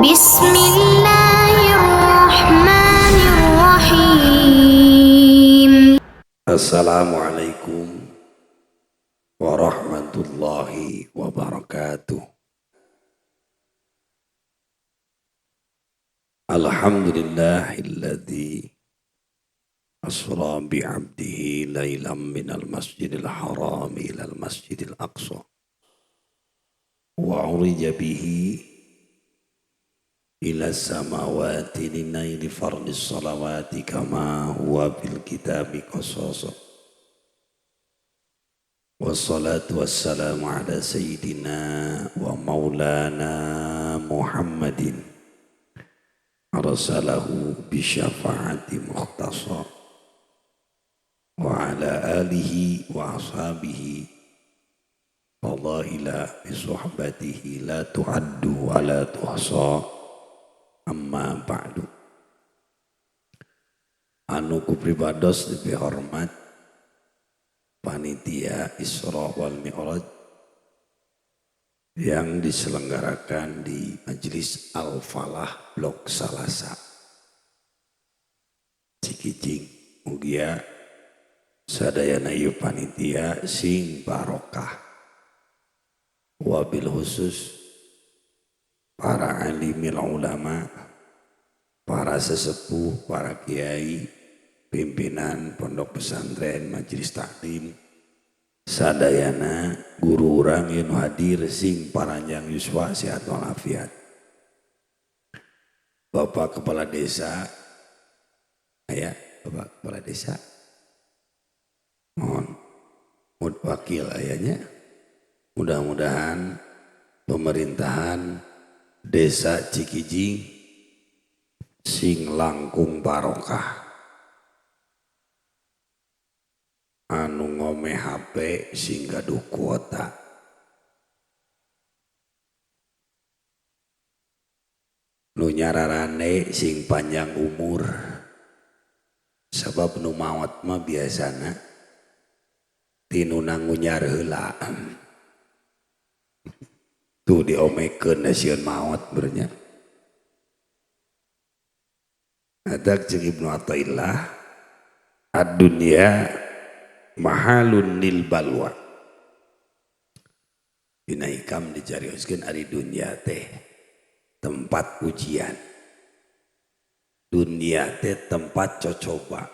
بسم الله الرحمن الرحيم. Assalamualaikum warahmatullahi wabarakatuh. Alhamdulillahilladzi asra bi'abdihi laylan minal masjidil haram ilal masjidil aqsa wa urija bihi ila samawati linaili fardis salawati kama huwa fil kitabi qasasa. Wassalatu wassalamu ala sayyidina wa maulana Muhammadin arsalahu bisyafaati mukhtasa wa ala alihi wa ashabihi fadaila bisuhbatihi la tu'addu wa la tuhsa. Amma ba'du. Anu ku pribados dipihormat panitia Isra wal Mi'raj yang diselenggarakan di Majelis Al-Falah Blok Salasa Cikijing, mugia sadayana ieu panitia sing barokah, wabil khusus para alimil ulama, para sesepuh, para kiai, pimpinan pondok pesantren, majelis taklim, sadayana guru urang yang hadir sing paranjang yuswa sehat walafiat. Bapak Kepala Desa, aya Bapak Kepala Desa, mohon mud wakil ayahnya, mudah-mudahan pemerintahan Desa Cikijing sing langkung barokah. Anu ngome HP sing gaduh kuota, nu nyararane sing panjang umur, sebab nu maot mah biasana tinu nangunyar heula. Tuh diomekeun da sieun maot bernya. Adak jeung Ibnu Athaillah, ad-dunya mahalun lil balwa. Dina hikam dicarioskeun ari dunya teh tempat ujian. Dunia teh tempat cocoba.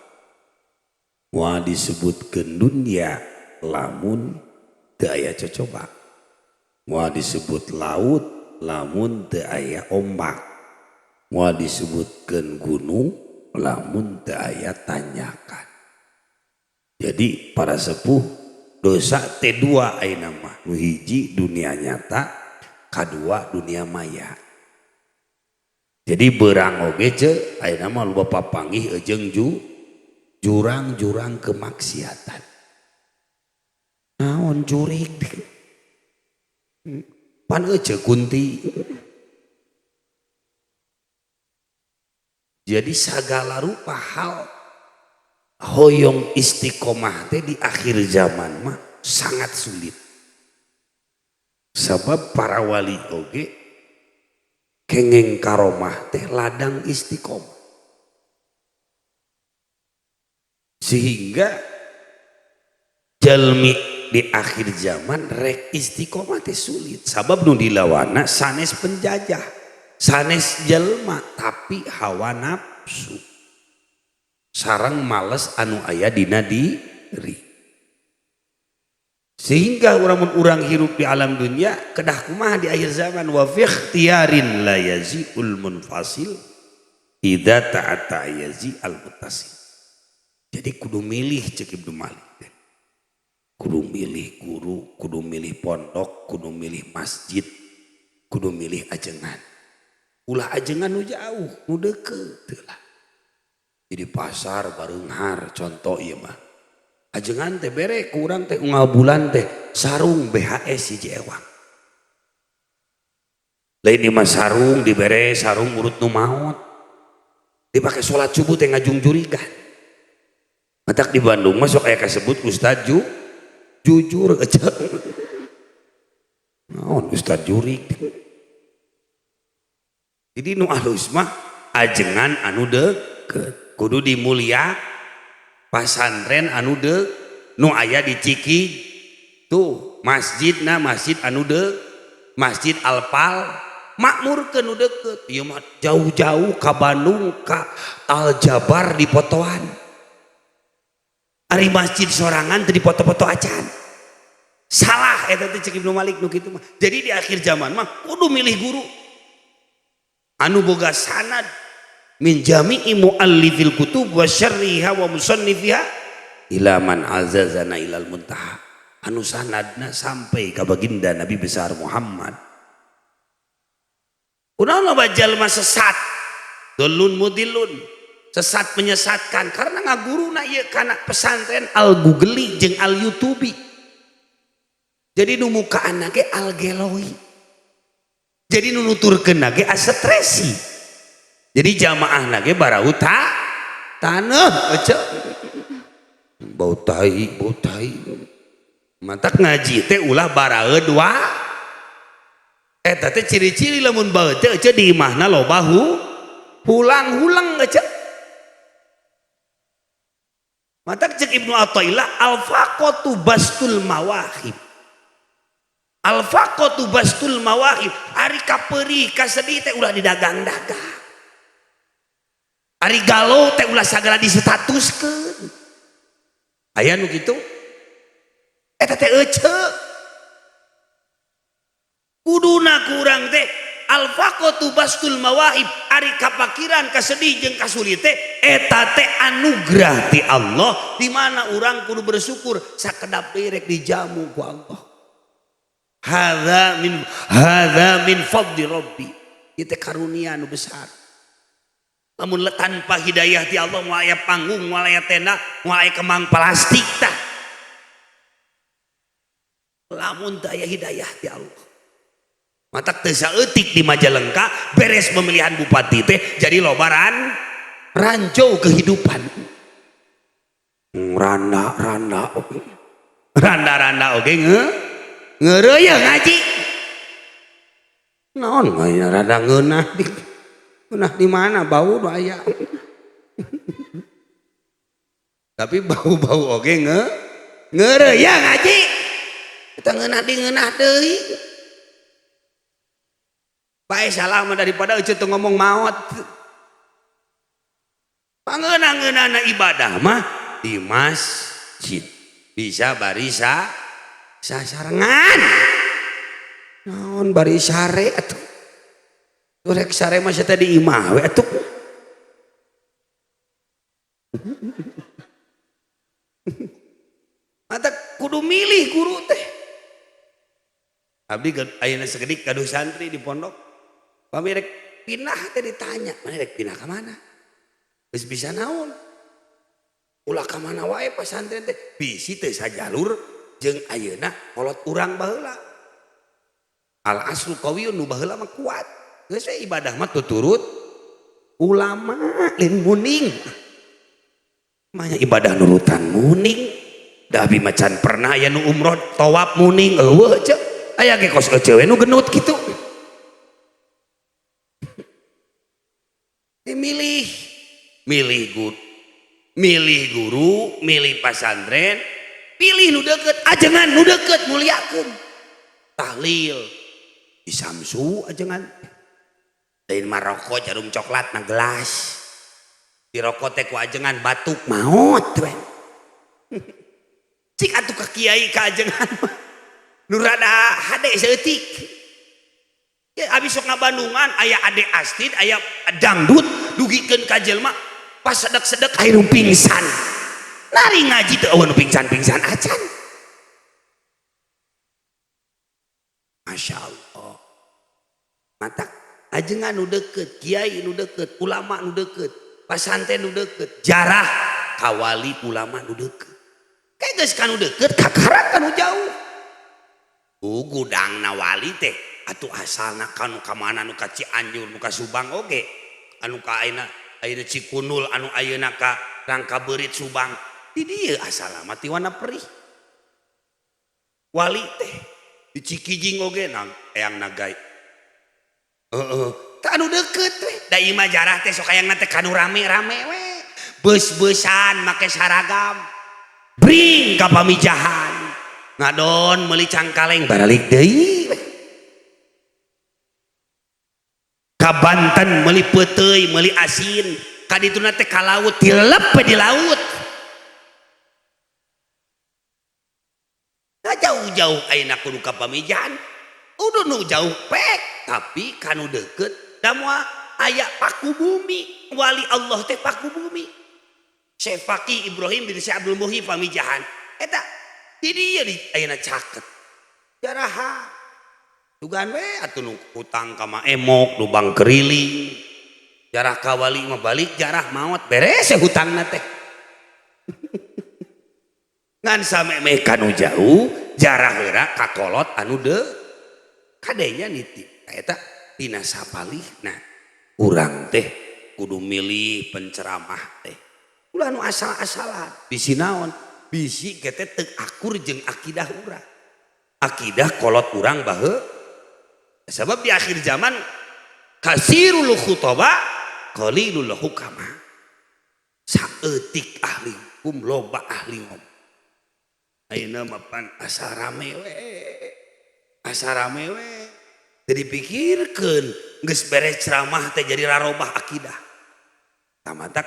Moal disebutkeun dunia lamun teu aya cocoba. Moal disebut laut lamun teu aya ombak. Moal disebutkeun gunung lamun teu aya tanjakan. Jadi para sepuh dosa T2 ayeuna mah. Nu hiji dunia nyata, kadua dunia maya. Jadi berang oge ce ayeuna mah loba papanggih jeung jurang-jurang kemaksiatan. Naon jurig? Pan euceu kunti. Jadi sagala rupa hal hoyong istiqomah teh di akhir zaman mah sangat sulit. Sebab para wali oge kengeng karomah teh ladang istiqomah. Sehingga jalmi di akhir zaman rek istiqomah teh sulit. Sabab nu dilawana sanes penjajah, sanes jelma, tapi hawa nafsu. Sarang males anu aya dina diri. Sehingga urang hirup di alam dunia kedah kumaha di akhir zaman wa fi ikhtiyarin la yaziul munfasil idza ta'ata yazi al muttasil. Jadi kudu milih cek Ibnu Malik. Kudu milih guru, kudu milih pondok, kudu milih masjid, kudu milih ajengan. Ulah ajengan nu jauh, nu deukeut lah. Jadi pasar bareunghar contoh ieu mah. Ajengan teh bere ku urang teh unggal bulan teh sarung BHS hiji ewang. Lain ieu mah sarung dibere sarung urut nu maot. Dipake salat subuh teh ngajungjurigan. Matak di Bandung mah sok aya kasebut Ustaz jujur aja. Naon Ustaz jurig. Jadi nu alus mah ajengan anu deket kudu dimulia pasantren anu de nu aya di Ciki tuh masjidna masjid anu de masjid Alpal makmur ke nu deket ieu mah jauh-jauh ka Bandung ka Aljabar dipotoan ari masjid sorangan teu dipoto-poto acan salah eta teh cek Ibnu Malik nu kitu mah. Jadi di akhir zaman mah kudu milih guru anu boga sanad min jami'i muallifil kutub wa syarriha wa musannifiha ila man azazana ilal muntaha anu sanadna sampai ka baginda Nabi besar Muhammad. Kunaon loba jalma sesat dolun mudilun sesat menyesatkan karena ngaguruna ieu kana pesantren al googli jeung al youtubi. Jadi nu mukaanna ge al geloi. Jadi nu nuturkeunna ge asetresi. Jadi jamaahna ge barau taneuh ece. Bau tai, bau tai. Matak ngaji teh ulah baraeud wa. Eta teh ciri-ciri lamun baeud teh ece di imahna loba hulang-hulang ece. Matak cek Ibnu Athaillah al-faqatu bastul mawahib. Al-faqatu bastul mawahib. Ari kapeurih kasedih teh ulah didagang-dagang. Ari galau teh ulah sagala disetatuskeun. Aya nu kitu? Eta teh ece. Kuduna kurang teh al-faqatu bastul mawahib. Ari kapakiran kasedih jeung kasulit teh eta teh anugerah ti Allah di mana urang kudu bersyukur sakedap deui rek dijamu ku Allah. Hadza min fadli rabbi. Ieu teh karunia nu besar. Lamun tanpa hidayah ti Allah moal aya panggung, moal aya tenda, moal aya kemang plastik tah. Lamun teu aya hidayah ti Allah. Matak teu saeutik di Majalengka beres pemilihan bupati teh jadi lobaran ranjau kehidupan. Randa-randa randa-randa oge ngeureuyeung ngaji. Naon rada ngeunah di ngeunah di mana bau nu aya. Tapi bau-bau oge ngeureuyeung ngaji. Kita ngeunah di ngeunah deui. Bae salah mah daripada ece teu ngomong maot. Pangeunah-ngeunahna ibadah mah di masjid. Bisa barisa sasarengan. Naon bari sare atuh. Rek sare mah teh di imah we atuh. Mata kudu milih guru teh. Abdi ayeuna sakedik gaduh santri di pondok. Pami rek pindah teh ditanya, mana rek pindah ka mana? Geus bisa naon? Ulah ka mana wae pasantren teh bisi teh sajalur jeung ayeuna kolot urang baheula. Al aslu qawiyun nu baheula mah kuat. Geus we ibadah mah tuturut ulama lain muning. Manya ibadah nurutan muning. Da abi macan pernah aya nu umroh tawaf muning eueuh ceu. Aya ge kos eceu we nu genut kitu. Milih, milih guru, milih guru, milih pasantren, pilih nu deket, ajengan nu deket muliakeun. Tahlil di Samsu ajengan. Lain mah rokok jarum coklat na gelas. Dirokok teh ku ajengan batuk maot we. Cik atuh ka kiai ka ajengan mah. Nu rada hade saeutik. Ya abis sok ngabandungan aya Ade Astid aya dangdut dugikeun ka jelema pas sedek-sedek aya nu pingsan. Nari ngaji teu eueuh nu pingsan-pingsan acan. Masya Allah. Matak ajengan nu deket, kiai nu deket, ulama nu deket, pasantren nu deket, jarah kawali ulama nu deket. Kayak geus ka nu deket kakara ka nu jauh. Gudangna wali teh atuh asalna kanu ka mana nu ka Cianjur nu ka Subang oge anu ka ayeuna ayeuna Cikunul anu ayeuna ka Rangkabeurit Subang di dieu asalna mah ti warna perih wali teh di Cikijing oge nang eyang nagai heeh Ka anu deukeut we. Da ieu mah jarah teh sok hayangna teh kanu rame-rame we. Beus-beusan make saragam. Bring ka pamijahan. Ngadon meuli cangkaleng baralik deui we. Ka Banten meuli peuteuy, meuli asin. Ka dituna teh ka laut, tilep we di laut. Nah, jauh-jauh ayeuna kudu ka pamijahan. Udah nu jauh pek, tapi kanu deukeut da moal aya paku bumi. Wali Allah teh paku bumi. Syekh Faqih Ibrahim bin Syekh Abdul Muhyi pamijahan. Eta di dieu di ayeuna caket. Jaraha. Dugaan we atuh nu hutang ka ma emok, nu bang keriling. Jarah ka wali mah balik jarah maot beres ya hutangna teh. Ngan samemeh kanu jauh jarah heula kakolot anu de kadenya nitip. Eta tina sapalihna urang teh kudu milih penceramah teh. Ulah nu asal-asalan. Bisi naon? Bisi ge teh teu akur jeung akidah urang. Akidah kolot urang bahe. Sebab di akhir zaman kasirul khutoba qalilul hukama. Saeutik ahli hukum loba ahli ngomong. Ayeuna mah pan asa rame we. Asa rame we. Teu dipikirkeun geus beres ceramah teh jadi rarobah akidah. Tamatak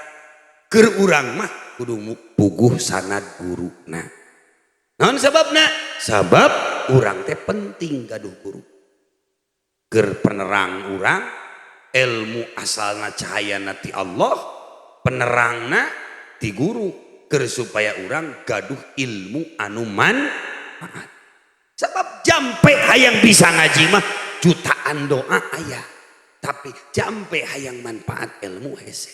keur urang mah kudu puguh sanad guruna. Naon sababna? Sabab urang teh penting gaduh guru. Keur penerang urang, ilmu asalna cahayana ti Allah, penerangna ti guru. Keur supaya urang gaduh ilmu anu manfaat. Sebab jampe hayang bisa ngaji mah jutaan doa aya, tapi jampe hayang manfaat ilmu hese.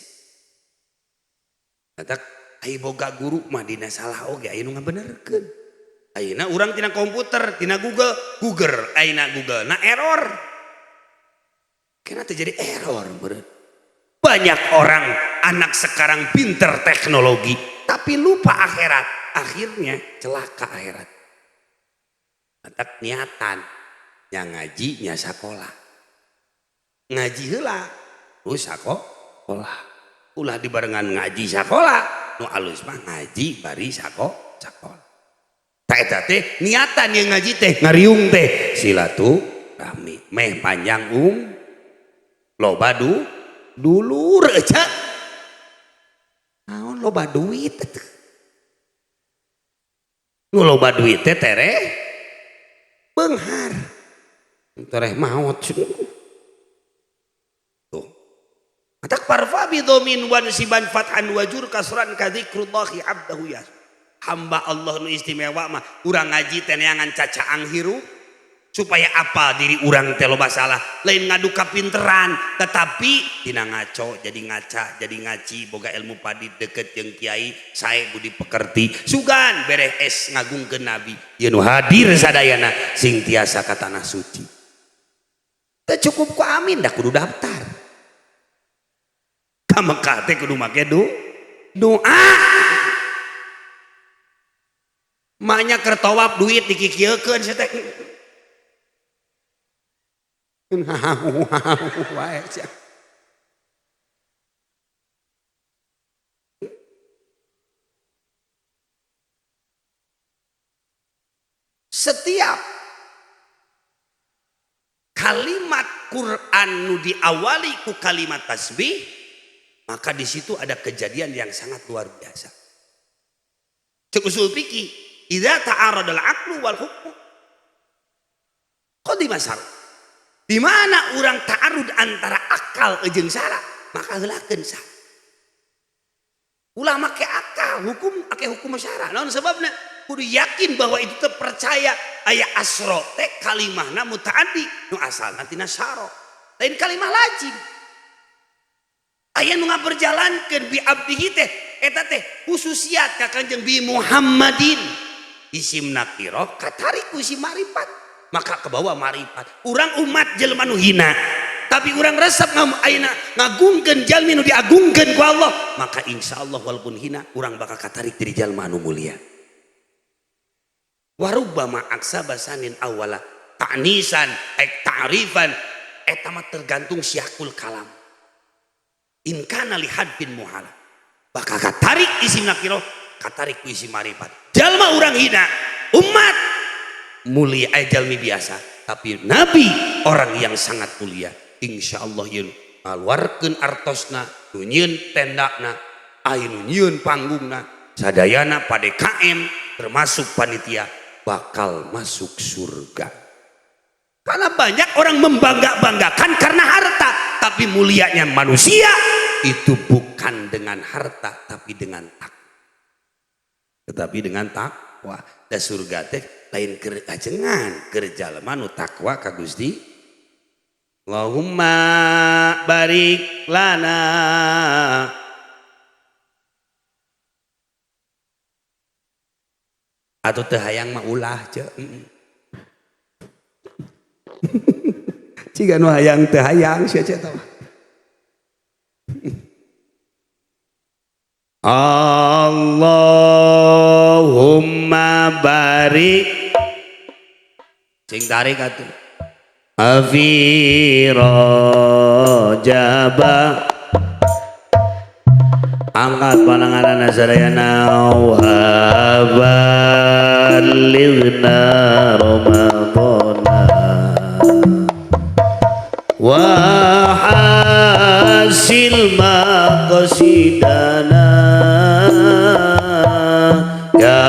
Matak ai boga guru mah dina salah oge aya nu ngabenerkeun. Ayeuna urang tina komputer, tina Google, Google ayeuna Google na error. Kena teh jadi error meureun. Banyak orang anak sekarang pinter teknologi tapi lupa akhirat, akhirnya celaka akhirat. Matak niatan yang ngaji nya sakola. Ngaji heula terus sakola. Ulah dibarengan ngaji sakola, nu alus mah ngaji bari sakola. Ta eta teh niatan yang ngaji teh ngariung teh silaturahmi meh panjang loba dulur aja. Naon loba duit teh? Nu loba duit teh tereh beunghar. Tereh maot. Tuh. Matak parfa bi dhamin wan siban fathan wajur kasran ka dzikrullahi abdahu ya. Hamba Allah nu istimewa mah urang ngaji teh neangan cacaang hirup supaya apa diri urang teh loba salah, lain ngadu kapinteran tetapi tina ngaco jadi ngaca jadi ngaji boga ilmu padi deket jeung kiai sae budi pekerti sugan bereh es ngagungkeun nabi ieu nu hadir sadayana sing tiasa ka tanah suci. Teu cukup ku amin dah kudu daftar ka Mekah teh kudu make doa. Maknya keur tawaf duit dikikieukeun sia teh. Wae sia. Setiap kalimat Quran nu diawali ku kalimat tasbih, maka di situ ada kejadian yang sangat luar biasa. Cek usul fikih, idza ta'aradal aqlu wal hukmu qadima syara. Di mana urang ta'arud antara akal jeung syara, maka heulakeun syara. Ulah make akal, hukum make hukum syara. Naon sebabna? Kudu yakin bahwa itu teh percaya aya asro teh kalimahna mutaaddi nu asalna tina syara. Lain kalimah lazim. Aya nu ngaberjalankeun bi abdihi teh eta teh khususiat ka Kanjeng bi Muhammadin. Isim nakirah katarik ku isim marifat. Maka kebawa marifat. Urang umat jelema nu hina, tapi urang resep ayeuna ngagungkeun jalmi nu diagungkeun ku Allah, maka insyaallah walaupun hina urang bakal katarik jadi jalma anu mulia. Warubbama aksa basanin awala ta'nisan ek ta'rifan Eta mah tergantung siyaqul kalam. In kana li hadfin muhala. Bakal katarik isim nakiro, katarik ku isim marifat. Jalma urang hina, umat mulia, jalmi biasa, tapi nabi orang yang sangat mulia. Insya Allah yeun ngaluarkeun artosna, nu nyieun tendana, aya nu nyieun panggungna, sadayana pada KM termasuk panitia bakal masuk surga. Karena banyak orang membangga-banggakan karena harta, tapi mulianya manusia itu bukan dengan harta, tapi dengan takwa. Tetapi dengan takwa. Da surga teh lain keur ajengan, keur jalma nu takwa ka Gusti. Allahumma barik lana. Atau teu hayang mah ulah ce. Ciga nu hayang teu hayang sia ce tah. Allahumma barik sing tarik atuh. Afi rajaba angkat pananganana sadayana wa balighna ramadhana wa hasil maqsidana ya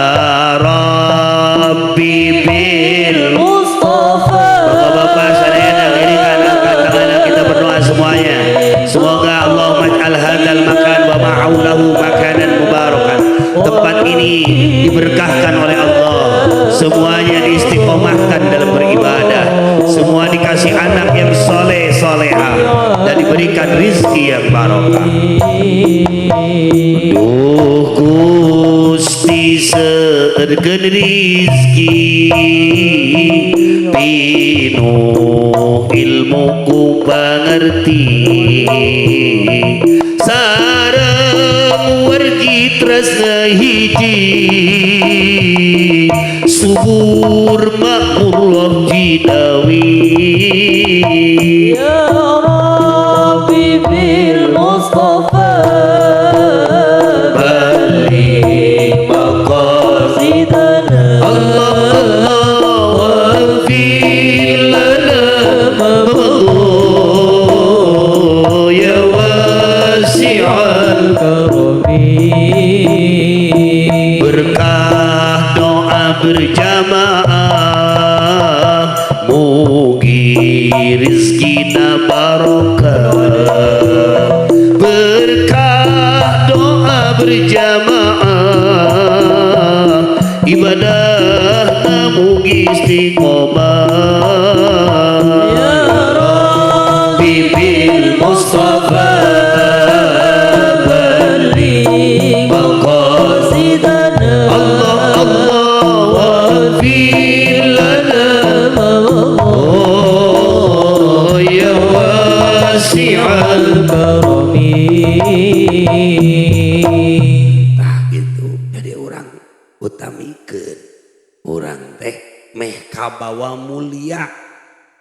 Rabbi bil Mustafa. Bapak-bapak sadayana ini kan angkat tangan kita berdoa semuanya. Semoga Allah maj'al hadzal makan wa ma'aulahu makanan mubarakan. Tempat ini diberkahkan oleh Allah. Semuanya diistiqomahkan dalam beribadah. Semua dikasih anak yang soleh soleha dan diberikan rizki yang barokah. Duh Gusti seueurkeun rizki pinuh ilmu ku pangerti sareng wargi tresna hiji subur makmur loh jinawi. Ya Rabbi bil Mustafa balik maqasidana. Allah Allah wa fil lana maqdu ya wasi'al karami. Berkah doa berjamaah mugi rizkina barokah. Berkah doa berjamaah ibadah mugi istiqomah. Ya Rabbi bil Mustafa baligh maqasidana. Allah Allah wa fil lana oh ya wasi'al karami. Tah gitu. Jadi orang utamikeun urang teh meh kabawa mulia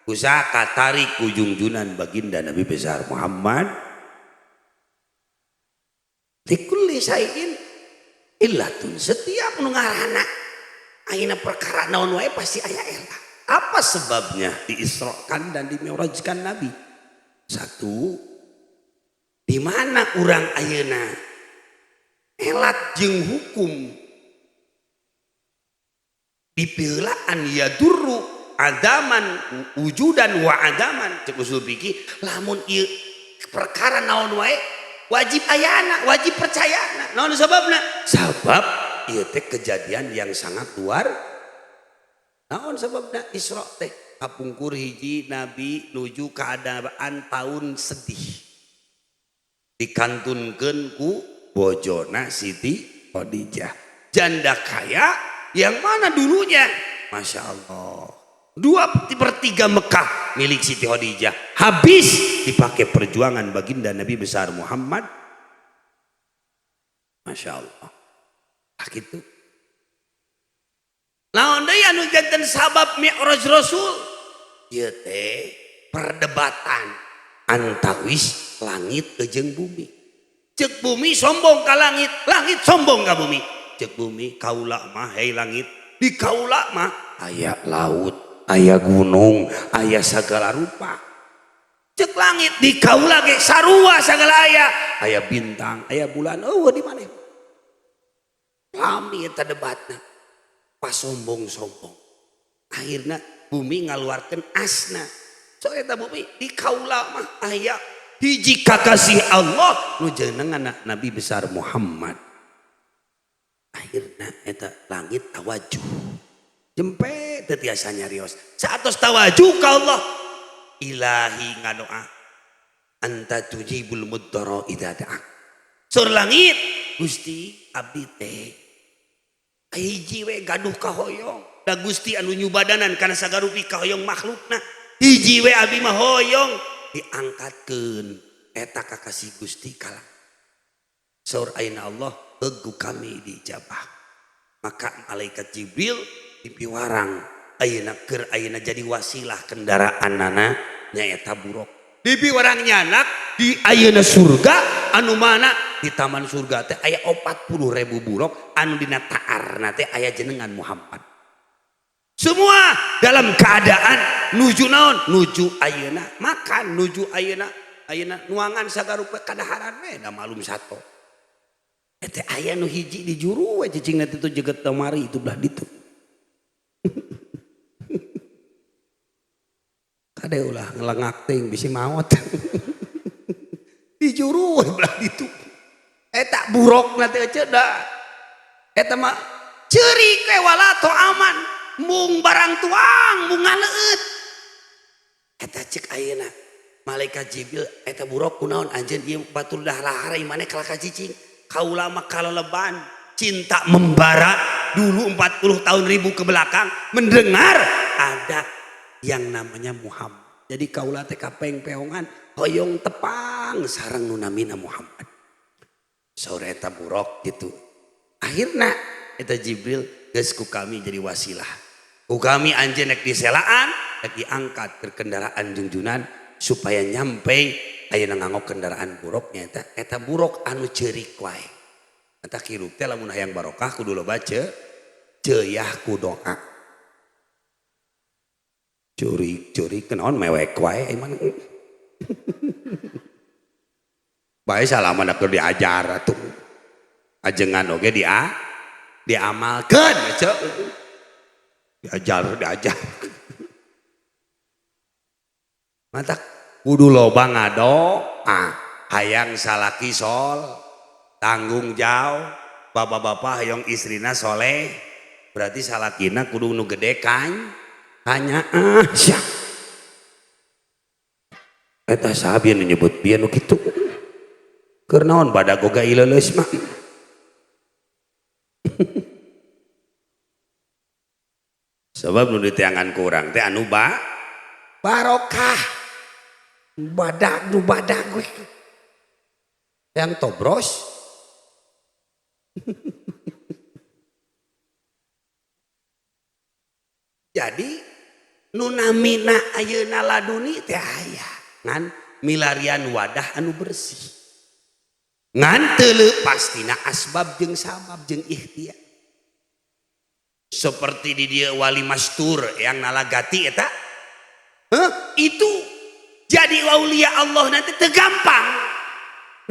usaha katarik ujung-junan baginda Nabi besar Muhammad likulli syai'in illatun. Setiap nu ngarana ayeuna perkara naon wae pasti aya elah. Apa sebabnya diisrokan dan dimi'rajkan Nabi? Satu, di mana urang ayeuna elat jeung hukum dipeulaan ya duru adaman wujudan wa adaman. Cek usul fikih lamun ieu perkara naon wae wajib ayana, wajib percayana. Naon sababna? Sabab ieu teh kejadian yang sangat luar. Naon sababna Isra teh? Kapungkur hiji nabi nuju keadaan tahun sedih dikantunkeun ku bojona Siti Khadijah, janda kaya yang mana dulunya Masya Allah 2/3 Mekah milik Siti Khadijah habis dipakai perjuangan baginda Nabi besar Muhammad. Masya Allah. Ah gitu. Naon deui anu janten sabab mi'raj Rasul? Ieu teh Perdebatan antawis langit jeung bumi. Cek bumi sombong ka langit, langit sombong ka bumi. Cek bumi kaula mah hei langit, di kaula mah aya laut, aya gunung, aya segala rupa. Cek langit di kaula ge sarua sagala aya, aya bintang, aya bulan, eueuh di maneh. Lami eta debatna. Pasombong-sombong. Akhirna bumi ngaluarkeun asna. So eta bumi di kaula mah aya hiji kakasih Allah nu jenenganna Nabi besar Muhammad. Akhirna eta langit tawajuh. Jempe teu tiasa nyarios. Saatos tawajuh ka Allah. Ilahi ngadoa. Anta tujibul muddara idza da'ak. Sur langit Gusti abdi teh hiji we gaduh kahoyong. Da Gusti anu nyubadanan kana sagarupi kahoyong makhlukna. Hiji we abdi mah hoyong diangkatkeun eta kakasih Gusti kala. Saur ayeuna Allah heuh kami diijabah. Maka malaikat Jibril dipiwarang ayeuna keur ayeuna jadi wasilah kendaraanana nyaeta buruk. Dipiwarang nyanak di ayeuna surga anu mana di taman surga teh aya 40.000 buruk anu dina taarna teh aya jenengan Muhammad. Semua dalam keadaan nuju naon? Nuju ayeuna makan, nuju ayeuna ayeuna nuangan sagarupa kadaharan we da malum sato. Eta aya nu hiji di juru we cicingna teh jeget temari itu belah ditu. Kade ulah ngelengak teuing bisi maot. Di juru we belah ditu. Eta burukna teh eceu da. Eta mah ceurik we walato aman. Mung barang tuang, mung ngaleueut. Eta cek ayeuna malaikat Jibril eta buruk kunaon anjeun ieu batur dah lahar maneh kalaka cicing. Kaula mah kaleleban cinta membara dulu 40 tahun ribu ke belakang mendengar ada yang namanya Muhammad. Jadi kaula teh kapeng-peongan hoyong tepang sareng nu namina Muhammad. Saur eta buruk gitu. Akhirna eta Jibril geus ku kami jadi wasilah. Ku kami anjeun rek diselaan, rek diangkat ke kendaraan junjunan supaya nyampe ayeuna nganggo kendaraan buruknya eta eta buruk anu ceurik wae. Eta hirup teh lamun hayang barokah kudu loba ceuyah ku doa. Ceurik-ceurik kunaon mewek wae iman. Bae salaman keur diajar atuh. Ajengan oge diamalkeun ceu. Diajar, diajar. Matak kudu loba ngadoa, hayang salaki sol, tanggung jawab, bapak-bapak hayang istrina soleh, berarti salakina kudu nu gede kan? Hanya sia. Eta saha bieu nu nyebut bieu nu kitu? Keur naon badagoga ileuleus mah? Sebab nu diteangan ku urang teh anu barokah. Badag nu badag we. Yang tobros. Jadi nu namina ayeuna laduni teh aya ngan milarian wadah anu bersih. Ngan teu leupas tina asbab jeung sabab jeung ikhtiar. Seperti di dia wali mastur yang nalagati eta. Heh, itu jadi aulia Allah nanti teu gampang.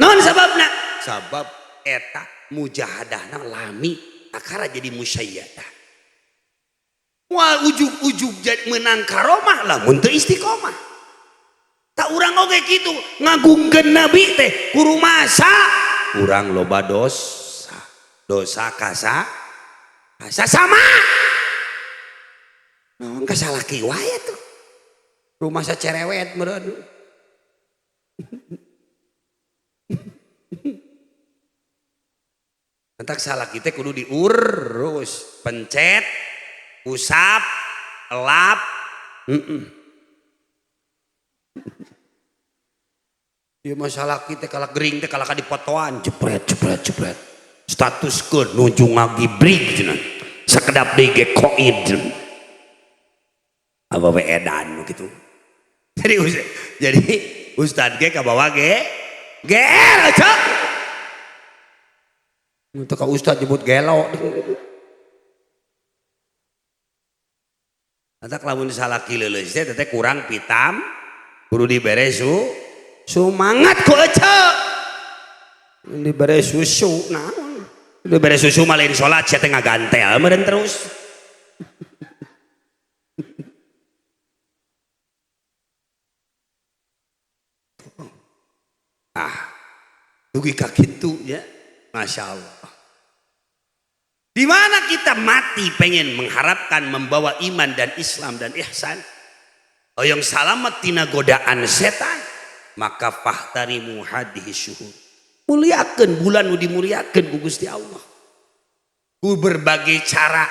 Naon sababna? Sabab eta mujahadahna lami akara jadi musayyadah. Wah ujug-ujug jadi menang karomah lamun teu istiqomah. Tak urang oge kitu ngagungkeun nabi teh kudu masa urang loba dosa. Dosa kasa kasa sama. Naon kasalaki wae tuh. Rumah sacerewet meureun. Entak salaki teh kudu diurus, pencet, usap, elap. Ieu masalah kita kalah gering teh kalah dipotoan, jepret jepret jepret. Status ke nuju ngagibrig cenah. Sakedap deui ge koid. Apa we edan gitu. Jadi ustad ge kabawa ge GR aja. Untuk ka ustad nyebut gelo. Matak lamun salaki leuleus teh teh kurang pitam, kudu dibere sumangat ku ece. Dibere susu naon? Dibere susu mah lain salat sia teh ngagantel meureun terus. Ah, dugi ka kitu ya. Masya Allah. Di mana kita mati pengen mengharapkan membawa iman dan Islam dan ihsan, hoyong salamet tina godaan setan, maka fahtarimu hadhihi syuhur. Muliakeun bulan nu dimuliakeun ku Gusti Allah. Ku berbagai cara.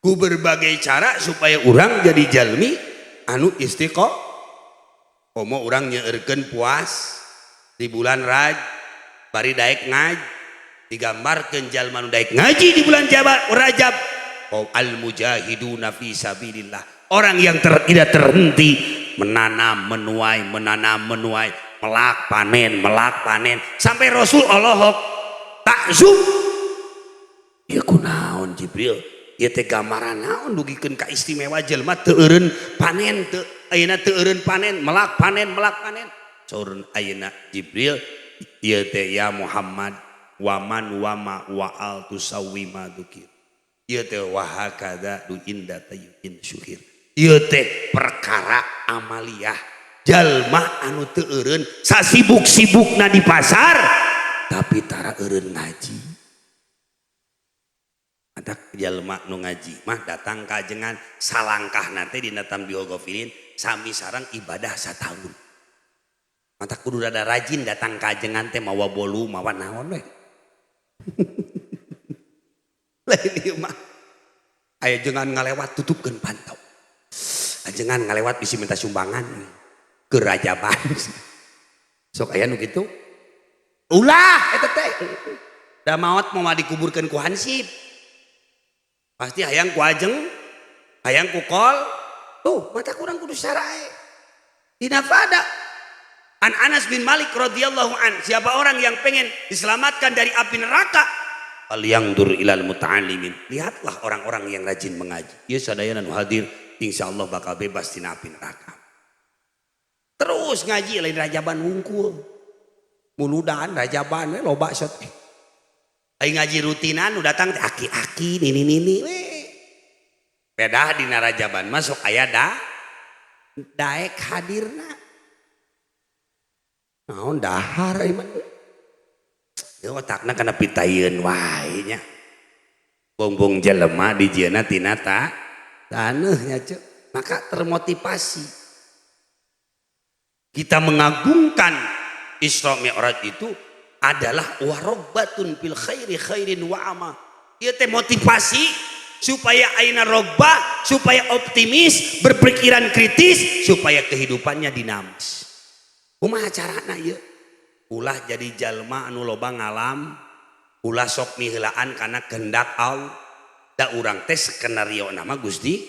Ku berbagai cara supaya urang jadi jalmi anu istiqomah. Komo urang nyeurkeun puas di bulan Raj, bari daek ngaji. Digambarkeun jalma nu daek ngaji di bulan Rajab, al mujahiduna fi sabilillah, orang yang tidak terhenti menanam, menuai, menanam, menuai, melak panen sampai Rasul olohok takzum. Ieu kunaon Jibril, ieu teh gambaran naon dugikeun ka istimewa jelema teu eureun panen, teu ayeuna teu eureun panen, melak panen, melak panen. Saurun ayeuna Jibril, ieu teh ya Muhammad waman wama wa'al tusawi ma dukir. Ieu teh wahakadza du inda tayyibin syuhir. Ieu teh perkara amaliyah jalma anu teu eureun sasibuk-sibukna di pasar tapi tara eureun ngaji. Matak jalma nu ngaji mah datang ka ajengan salangkahna teh dina tambihul ghafilin sami sareng ibadah sataun. Matak kudu rada rajin datang ka ajengan teh mawa bolu mawa naon we. Lain ieu mah aya jengan ngalewat tutupkeun pantau. Ajengan ngalewat bisi minta sumbangan ke rajaban. Sok aya nu kitu. Ulah eta teh. Da maot moal dikuburkeun ku hansip. Pasti hayang ku ajeng, hayang ku kol. Tuh, mata kurang kudu sarae. Dina fada. An Anas bin Malik radhiyallahu an, siapa orang yang pengen diselamatkan dari api neraka, falyanzur ilal muta'allimin. Lihatlah orang-orang yang rajin mengaji. Ieu sadayana nu hadir insyaallah bakal bebas tina api neraka. Terus ngaji lain rajaban wungkul. Muludan rajaban we loba sok. Ai ngaji rutinan nu datang teh aki-aki nini-nini we. Pedah dina rajaban mah sok aya da daek hadirna. Naon dahar ieu mah. Ieu otakna kana pitayeun wae nya. Bongbong jelema dijieunna tina taneuh nya ceuk. Maka termotivasi. Kita mengagungkan Isra Mi'raj itu adalah warogbatun fil khairi khairin wa ama. Ieu teh motivasi supaya ayeuna rogbah, supaya optimis, berpikiran kritis, supaya kehidupannya dinamis. Kumaha carana ieu? Ulah jadi jalma anu loba ngalam, ulah sok miheulaan kana kehendak Allah. Da urang teh skenario nama Gusti,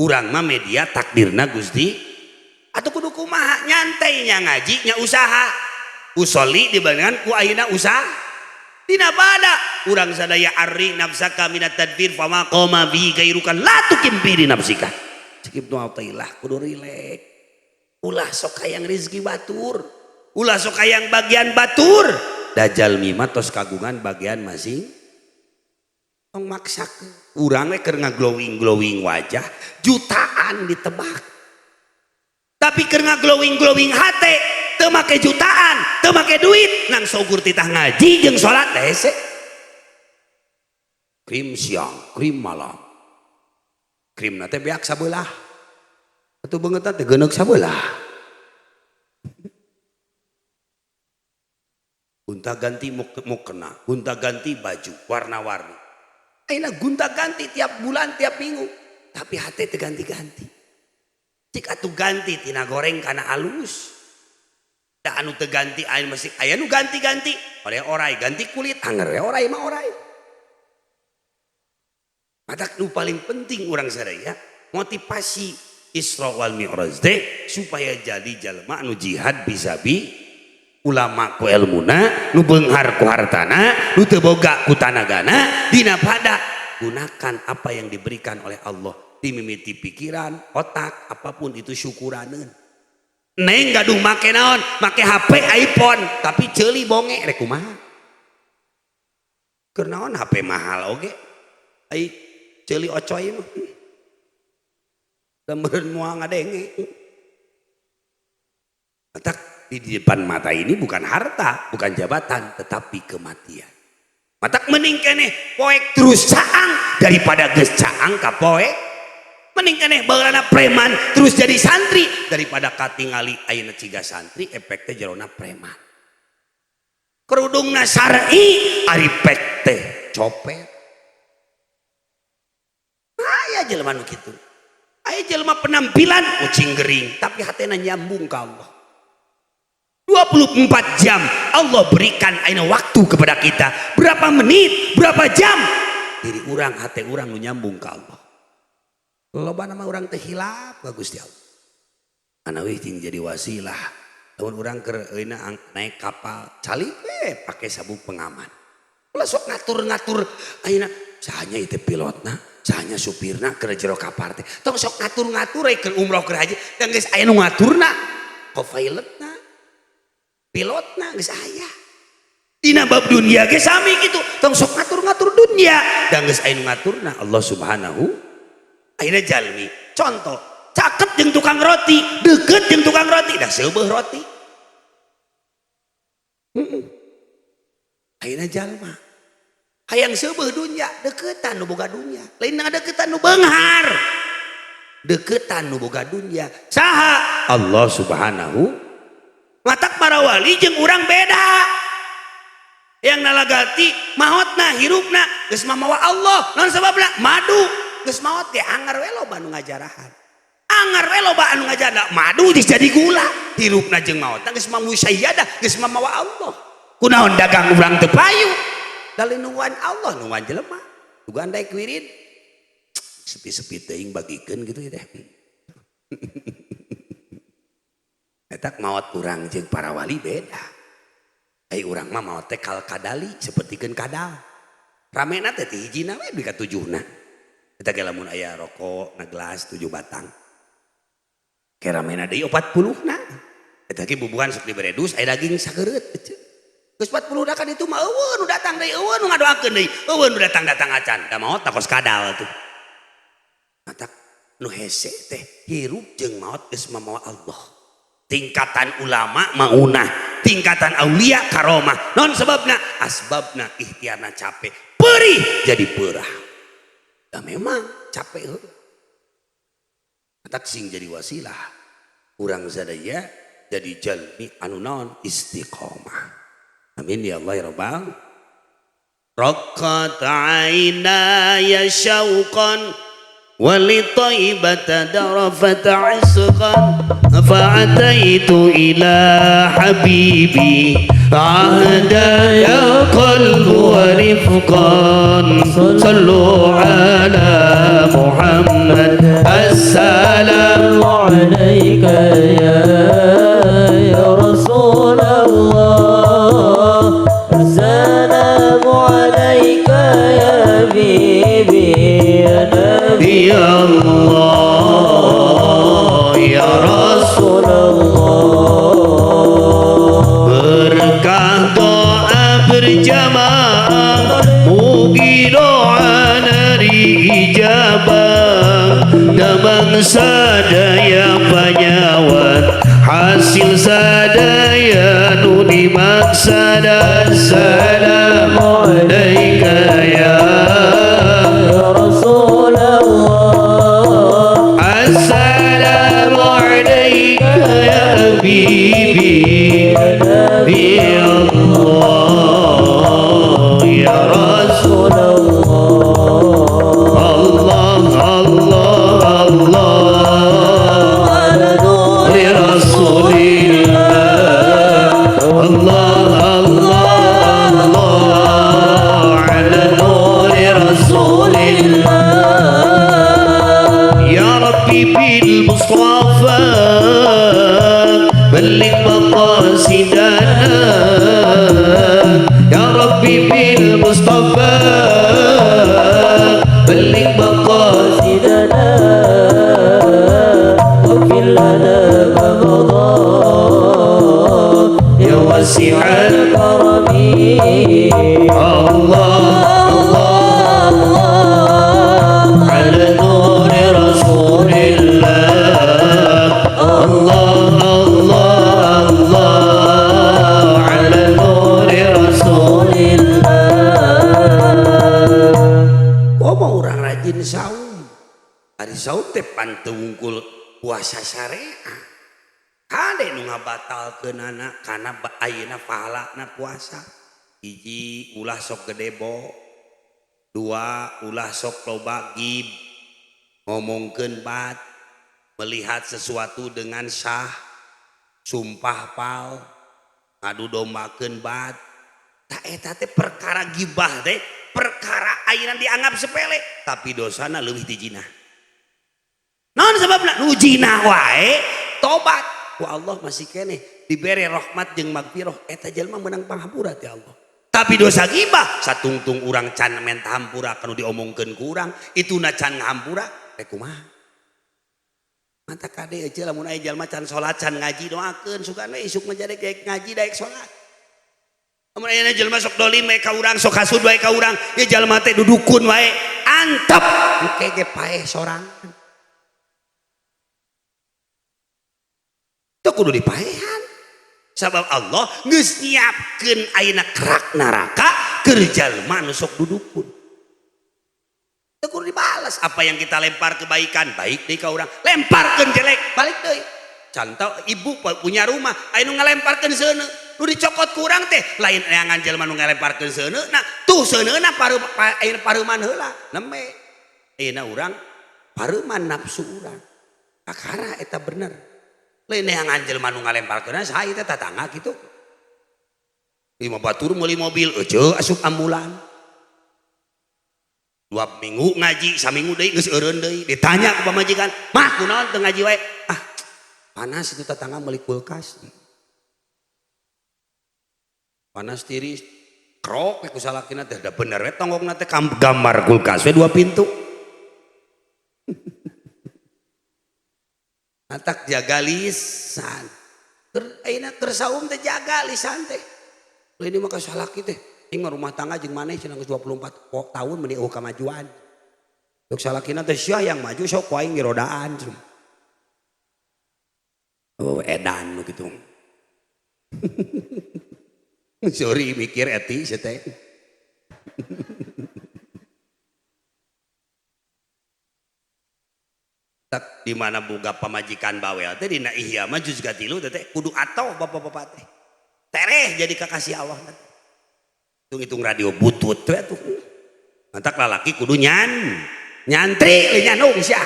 urang mah media takdirna Gusti. Atuh kudu kumaha nyantai nya ngaji nya usaha. Usoli dibandingkan ku ayeuna usaha. Dina pada urang sadaya arri nafsaka minat tadbir fama qama bi gairuka la tukim bi nafsika. Cek Ibnu Athaillah kudu rileks. Ulah sok hayang rezeki batur, ulah sok hayang bagian batur. Dajjal mima tos kagungan bagian masing. Tong maksakeun. Urang we keur ngaglowing-glowing wajah jutaan ditebak. Tapi keur ngaglowing-glowing hate teu make jutaan, teu make duit, nang saukur titah ngaji jeung salat hese. Krim siang, krim malam. Krimna teh beak sabelah. Atuh beungeutna teh geuneuk sabelah. Gonta ganti mukena, gonta ganti baju warna-warni. Ayeuna gonta ganti tiap bulan, tiap minggu, tapi hate teu ganti-ganti. Cik atuh ganti tina goreng kana alus. Da anu teu ganti aya masih aya nu ganti-ganti, orai ganti kulit, anger we orai mah orai. Matak nu paling penting urang sadaya motivasi Isra wal Mi'raj teh supaya jadi jalma anu jihad bisabi ulama ku elmuna, nu beunghar ku hartana, nu teu boga ku tanagana. Dina pada gunakan apa yang diberikan oleh Allah, dimimiti pikiran, otak, apapun itu syukuraneun. Neng gaduh make naon, make HP iPhone, tapi ceuli bonge, rek kumaha? Keur naon HP mahal oge ai ceuli ocoy mah? Da meureun moal ngadenge. Matak di depan mata ini bukan harta, bukan jabatan, tetapi kematian. Matak mending keneh poek terus caang daripada geus caang ka poek. Mending keneh baheulana preman terus jadi santri daripada katingali ayeuna ciga santri, efek teh jerona preman. Kerudungna syar'i, ari pek teh copet. Aya jelema nu kitu. Aya jelema penampilan kucing gering, tapi hatena nyambung ka Allah. 24 jam Allah berikan aina waktu kepada kita. Berapa menit, berapa jam diri urang, hati urang nu nyambung ke Allah. Loba nama urang teh hilap ka Gusti Allah. Anawi cing jadi wasilah. Lamun urang keur euna naik kapal, calik we pake sabuk pengaman. Ulah sok ngatur-ngatur ayeuna sahanya itu pilotna, sahanya supirna keur jero kapal teh. Tong sok ngatur-ngatur keur umroh, keur haji, dan geus aya nu ngaturna. Co-pilotna, pilotna geus aya. Dina bab dunia ge sami kitu, tong sok ngatur-ngatur dunia, dan geus aya nu ngaturna, Allah Subhanahu. Ayeuna jalmi, contoh, caket jeung tukang roti, deket jeung tukang roti, dah seubeuh roti. Heeh. Ayeuna jalma hayang seubeuh dunya, deketan nu boga dunya, lain deketan nu beunghar, deketan nu boga dunya. Saha? Allah Subhanahu. Matak para wali jeung urang beda. Yang nalagati maotna hirupna geus mamawa Allah. Naon sababna? Madu. Geus maot ge angar we loba nu ngajarahan, angar we loba anu ngajarah. Madu geus jadi gula. Hirupna jeung maotna geus mamusayyadah, geus mamawa Allah. Kunaon dagang urang teu payu? Da lain nungguan Allah, nungguan jelema. Nungguan daek wirid sepi-sepi teuing, bagikeun gitu ya teh. Eta maot urang jeung para wali beda. Ai urang mah maot teh kal kadali, sapertikeun kadal. Ramena teh ti hijina we dugi ka tujuhna. Eta ge lamun aya rokok na gelas 7 batang. Ke ramena deui 40 na. Eta ge bubuhan sok dibere dus, aya daging sakeureut. Geus 40 na kan itu mah euweuh nu datang deui, euweuh nu ngadoakeun deui, euweuh nu datang-datang acan. Da maot kos kadal tuh. Matak nu hese teh hirup jeung maot geus mamawa Allah. Tingkatan ulama maunah, tingkatan aulia karomah. Non sebabna? Asbabna ikhtiarna capek, perih jadi perah. Da memang capek heuh. Matak sing jadi wasilah urang sadaya jadi jalmi anu naon? Istiqomah. Amin ya Allah ya rabbal. Raqqat aynaya syauqan ولطيبة درفت عشقا فأتيت إلى حبيبي عهدا يا قلب ورفقا. صلوا على محمد. السلام عليك يا رسول الله، السلام عليك يا حبيبي يا نبي يا الله يا رسول رسول الله. Berkah doa berjamaah, mugi doa ijabah, damang sadaya panyawat, hasil sadaya nu dimaksad. Assalamu alaika ya يا رسول الله. Assalamu alaika ya habibi ya Allah ya Rasul رسول الله. Allah Allah Allah على نور رسول الله الله الله الله على نور رسول الله. يا ربي بالمصطفى. الحبيب المصطفى بلغ مقاصدنا واغفر لنا ما مضى يا واسع الكرم. الله الله الله على نور رسول الله. الله الله الله على نور رسول الله. Komo urang rajin saum. Ari saum teh pan teu wungkul puasa syariah. Kade nu ngabatalkeunana kana ayeuna pahalana puasa. Hiji, ulah sok gedebo. Dua, ulah sok loba gib. Ngomongkeun bat, melihat sesuatu dengan sah, sumpah pal, ngadu dombakeun bat. Tah eta teh perkara gibah teh, perkara ayeuna dianggap sepele, tapi dosana leuwih ti jinah. Naon sebabna? Nu jinah wae tobat ku Allah masih keneh dibere rahmat jeung magfirah, eta jelema meunang panghampura ti Allah. Tapi dosa gibah satungtung urang can menta hampura kanu diomongkeun ku urang, ituna can ngahampura rek kumaha? Mata kade euceu lamun aya jalma can salat can ngaji, doakeun sugan we isuk mah jadi daek ngaji daek salat. Lamun aya jelema sok dolim wae ka urang, sok hasud wae ka urang, ieu jalma teh dudukun wae, antep engke ge paeh sorangan. Teu kudu dipaehan. Sabab Allah geus nyiapkeun ayeuna kerak neraka keur jalma nu sok dudukun. Teu kudu dibalas apa yang kita lempar kebaikan, baik deui ka urang, lemparkeun jelek, balik deui. Contoh ibu punya rumah, aya nu ngalemparkeun seuneu, nu dicokot ku urang teh lain neangan jelema nu ngalemparkeun seuneu, nah tuh seuneuna ayeuna pareuman heula, nembe. Ayeuna urang pareuman nafsu urang. Kakara eta bener. Lain neangan jelema nu ngalemparkeun saha ieu teh tatangga kitu. Lima batur meuli mobil, euceu asup ambulan. 2 minggu ngaji, saminggu deui geus eureun deui. Ditanya ku pamajikan, "Mah kunaon teu ngaji wae?" "Ah, panas itu tetangga meuli kulkas." Panas tiris, krok we ku salakina teh da bener we tonggongna teh gambar kulkas we 2 pintu. Matak jaga lisan. Keur ayeuna keur saum teh jaga lisan teh. Lain mah ka salaki teh, ieu mah rumah tangga jeung maneh cenah geus 24 tahun meuni eueuh kamajuan. Ceuk salakina teh sia yang maju sok ku aing ngirodaan. Oh edan nu kitu. Sorry mikir eti sia teh. Tak di mana boga pamajikan bawel teh dina Ihya mah juz 3 teh kudu atau bapak-bapak teh. Tereh jadi kakasih Allah teh. Hitung-hitung radio butut teh atuh. Mantak lalaki kudu nyantri le nyanung sia.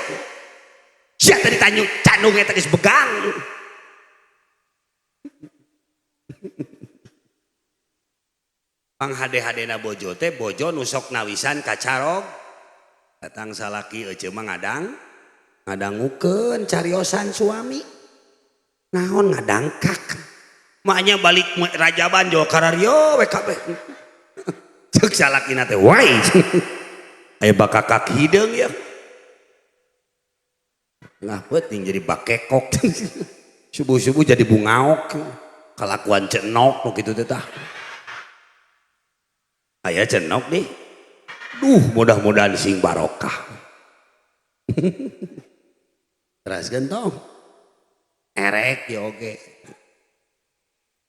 Sia tadi tanyung candung eta geus begang. Pang hade-hadena bojo teh bojo nu sok nawisan kacarog. Datang salaki euceu mah ngadangukeun cariosan suami. Naon ngadangkak. Maknya balik rajaban jo karario we kabeh. Ceuk salakina teh wae. Aya bakakak hideung ya. Nah peuting jadi bakekok. Subuh-subuh jadi bungaok. Kalakuan cenok nu kitu teh tah. Aya cenok nih. Duh mudah-mudahan sing barokah. Teraskeun tong. Erek ya oge.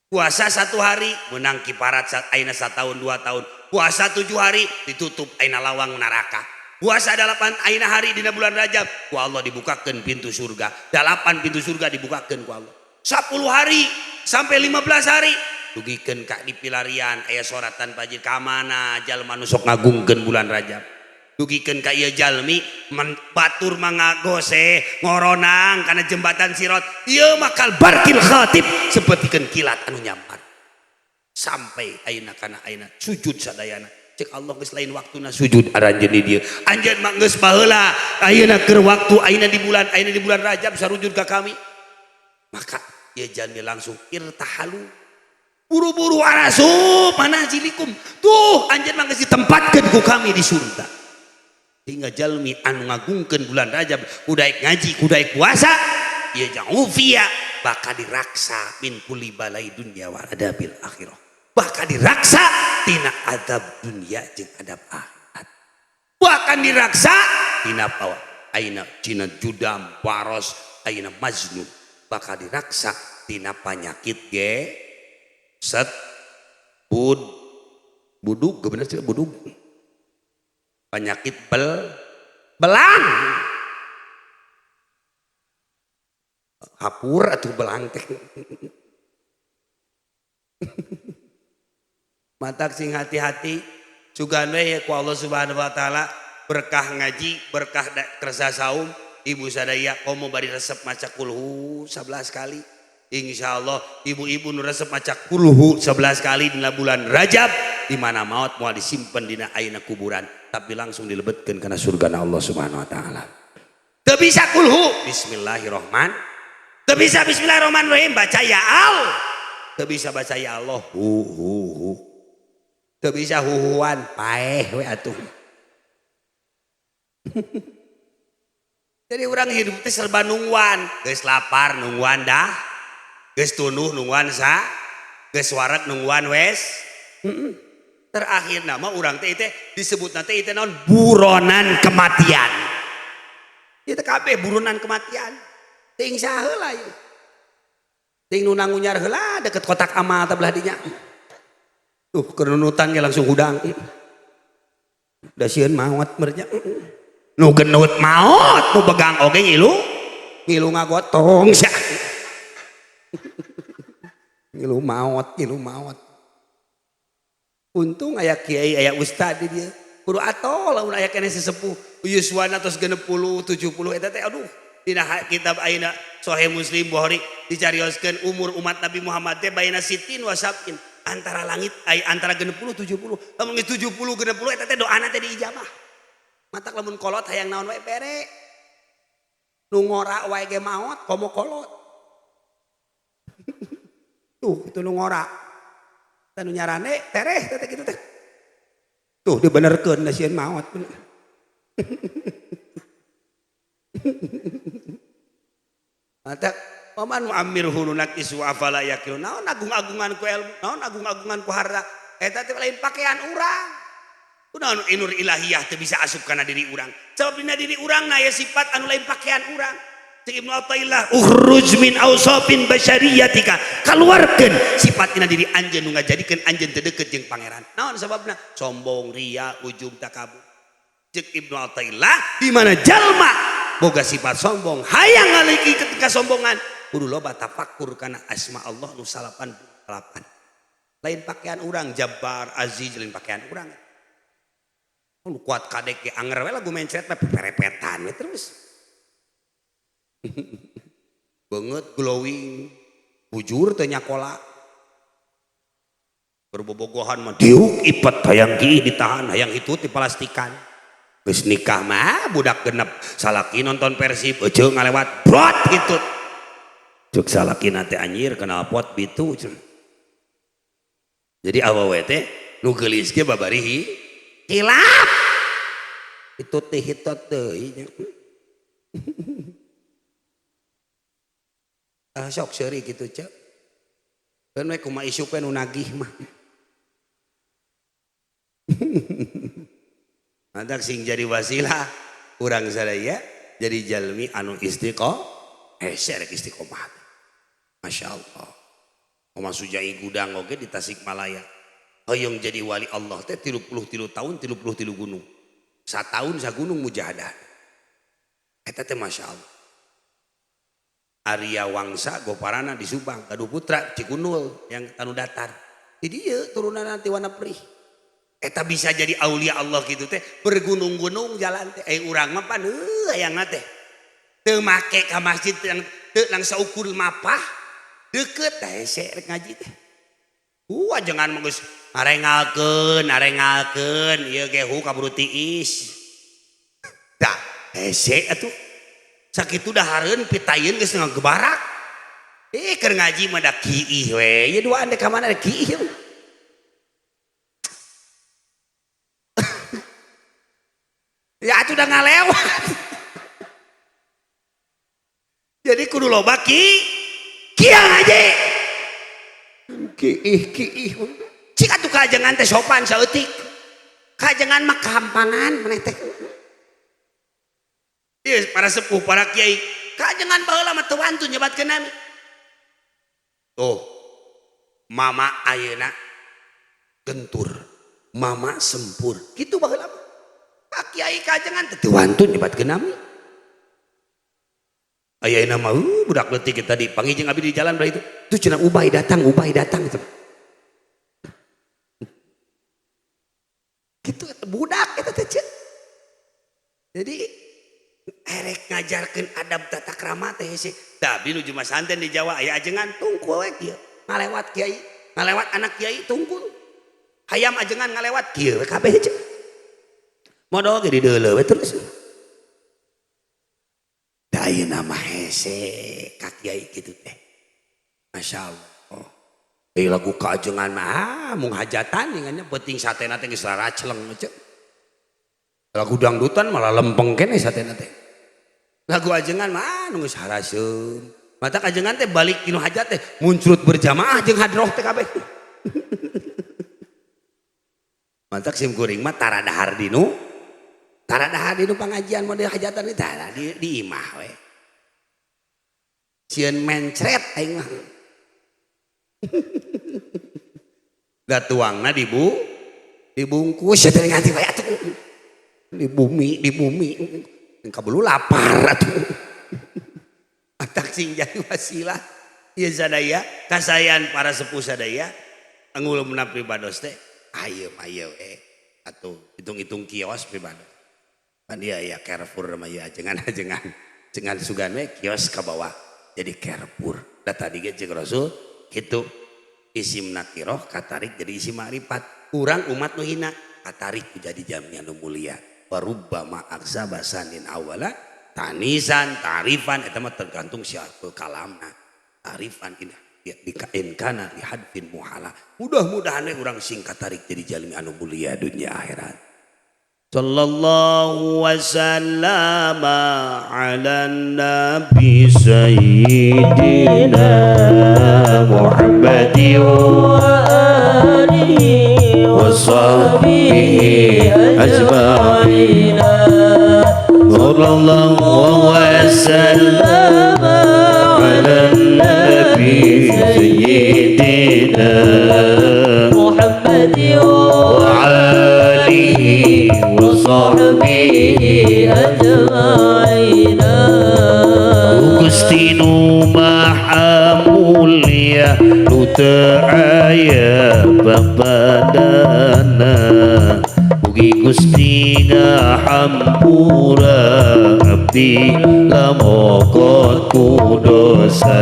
Puasa 1 hari menang kiparat ayeuna 1 tahun 2 tahun. Puasa 7 hari ditutup ayeuna lawang neraka. Puasa 8 ayeuna hari dina bulan Rajab ku Allah dibukakeun pintu surga. 8 pintu surga dibukakeun ku Allah. 10 hari sampai 15 hari dugikeun ka di pilarian aya soratan fajir ka mana jalma nu sok ngagungkeun bulan Rajab. Dugikeun ka ieu jalmi batur mangagose ngoronang kana jembatan Sirat ieu makal barkil khatib sapertikeun kilat anu nyampar sampai ayeuna kana ayeuna sujud sadayana. Cek Allah geus lain waktuna sujud aranjeun di dieu anjeun mah geus baheula ayeuna keur waktu ayeuna di bulan Rajab sarujud ka kami. Maka ieu jalmi langsung irtahalu Buru-buru arasup manazilikum. Tuh anjeun mah geus ditempatkeun ku kami di surga. Sehingga jalmi anu ngagungkeun bulan Rajab kudaek ngaji, kudaek puasa, ieu ja'ufia bakal diraksa min kulli balai dunya wa adabil akhirah. Bakal diraksa tina adab dunia jeung adab akhirat. Bahkan diraksa tina pawa ayeuna cina judam baros ayeuna majnun, bakal diraksa tina penyakit ge set bud budug bener sih budug penyakit belang hapur atau belang teh. Matak sing hati-hati sugan we ku Allah Subhanahu wa taala, berkah ngaji, berkah kersa saum, ibu sadaya komo bari resep maca kulhu 11 kali. Insyaallah ibu-ibu nu resep maca kulhu 11 kali dina bulan Rajab, di mana maot moal disimpen dina ayeuna kuburan, tapi langsung dilebetkeun kana surgana Allah Subhanahu wa taala. Teu bisa kulhu, bismillahirrahman. Teu bisa bismillahirrahmanirrahim, baca ya Allah. Teu bisa baca ya Allah, hu hu hu. Teu bisa huhuan, paeh we atuh. Jadi orang hidup teh serba nungguan, geus lapar nungguan dah, geus tunduh nungguan sa, geus wareg nungguan wes. Terakhir nama urang teh teh disebut nanti teh naon, buronan kematian. Ieu teh kabeh buronan kematian. Ting saha heula ieu. Ting nu nangunyar heula deket kotak amal teh belah dinya. Tuh kenunutan ge langsung hudang. Da sieun maot mernya. Nu genut maot, nu begang oge ngilu, ngilu ngagotong sia. Ngilu maot, ngilu maot. Untung aya kiai, aya ustad di dieu. Kudu atol lamun aya keneh sesepuh. Yuswana tos 60, 70 eta teh aduh. Dina kitab ayeuna Sahih Muslim Bukhari dicarioskeun umur umat Nabi Muhammad teh baina sitin wa sab'in, antara langit ay antara 60 70. Lamun geus 70 60 eta teh doana teh diijabah. Matak lamun kolot hayang naon wae bere. Nu ngora wae ge maot komo kolot. Tuh itu nu ngora. Tah nu nyarane tereh teh kitu teh. Tuh dibenerkeun da sieun maot. Matak paman muammirhu nunakisu afala yaqilu, naon agung-agungan ku ilmu, naon agung-agungan ku harta, eta teh lain pakaian urang. Kunaon inur ilahiyah teu bisa asup kana diri urang. Sabab dina diri urang na aya sifat anu lain pakaian urang. Cek Ibnu Athaillah, ukhruj min awsafin basyariyatika, kaluarkeun sifat dina diri anjeun nu ngajadikeun anjeun teu deukeut jeung pangeran. Naon sababna? Sombong, ria, ujub, takabur. Cek Ibnu Athaillah, di mana jalma boga sifat sombong, hayang ngaliki ketika sombongan, kudu loba tafakur kana asma Allah nu 88. Lain pakaian urang Jabbar, Aziz, lain pakaian urang. Nu kuat kadek ge anger we lagu mencret perepetan we terus. Beungeut glowing, bujur teh nyakola. Berbobogohan mah diuk ipet hayang kiih ditahan, hayang itu dipalastikan. Geus nikah mah budak genep salaki nonton Persib euceung ngalewat brot gitu. Ceuk salaki teh anjir knalpot bitu. Jadi awewe teh nu geulis ge babari hilap. Itu teh hitot deui. Ah sok seuri kitu ceuk. Keun we kumaha isuk we nu nagih mah. Mantak sing jadi wasilah urang sadaya jadi jalmi anu istiqomah, serek istiqomah. Masya Allah. Oma Sujai gudang oge di Tasikmalaya. Hoyong jadi wali Allah teh 33 tahun 33 gunung. Sataun sagunung mujahadah. Eta teh Masya Allah. Arya Wangsa Goparana di Subang, Gaduh Putra Cikunul yang tanu datar. Di dieu turunan nanti warna perih. Eta bisa jadi aulia Allah gitu teh bergunung-gunung jalan teh. Urang mah pan heuh hayangna teh. Teu make ka masjid yang teu nang saukur mapah deukeut teh hese rek ngaji teh. Wah jangan mah geus arengalkeun, arengalkeun ieu ge hu kaburu tiis. Tah hese atuh. Sakitu dahareun pitayeun geus ngagebarak. Ih keur ngaji mah da kiih we. Ieu duaan dek ka mana da kiih. Ya atuh da ngalewat. Jadi kudu loba ki kieu ngaji. Kiih kiih. Cik atuh kajengan teh sopan saeutik. Kajengan mah kampangan maneh teh. Ieu para sepuh para kiai kajengan baheula mah teu wantun nyebatkeun nami. Tuh, mama ayeuna gentur, mama sempur, kitu baheula mah. Ka kiai kajengan teh teu wantun nyebatkeun nami. Ayeuna mah budak leutik tadi panggih jeung abi di jalan belah itu. Tuh cenah Ubay datang, Ubay datang. Kitu budak eta teh ceuk. Jadi erek ngajarkeun adab tata krama teh hese. Da abdi nuju masanten di Jawa aya ajengan tungkul we kieu. Ngalewat kiai, ngalewat anak kiai tungkul. Hayam ajengan ngalewat kieu we kabeh ceuk. Modol ge dideuleu we terus. Da ayeuna mah hese ka kiai kitu teh. Masyaallah. Euy lagu ka ajengan mah mung hajatan ingannya penting satena teh geus raraceleng ceuk. Lagu dangdutan malah lempeng keneh satena teh. Lagu ajengan mah nu geus haraseum. Matak ajengan teh balik tinu hajat teh muncrut berjamaah jeung hadroh teh kabeh. Matak sim kuring mah tara dahar dinu. Tara dahar dinu pangajian model hajatan teh tara di imah we. Sieun mencret aing mah. Da tuangna dibungkus teh nganti wae atuh. Di bumi kabulu lapar atuh. Atak sing jadi wasilah ieu sadaya kasayan para sepuh sadaya angulumna pribados teh ayeum ayeum atuh hitung-hitung kios pribados. Pan ieu aya Carrefour mah ieu ajengan-ajengan cengan sugan we kios ka bawah jadi Carrefour. Da tadi ge jeung Rasul kitu isim nakiroh katarik jadi isim ma'rifat. Urang umat nu hina katarik jadi jamnya nu mulia. Warubbama aksaba sanin awala tanisan tarifan eta mah tergantung siapa kalamna. Tarifan in kana li hadfin muhala. Mudah-mudahan we urang sing katarik jadi jalmi anu mulia dunia akhirat. Sallallahu wasallama ala nabi sayyidina Muhammadin wa alihi wa sahbihi ajma'in. Sallallahu wasallama ala nabi sayyidina Muhammadin wa alihi wa sahbihi ajma'in. Gusti nu maha mulia nu teu aya papadana, mugi Gusti ngahampura abdi lamokot ku dosa.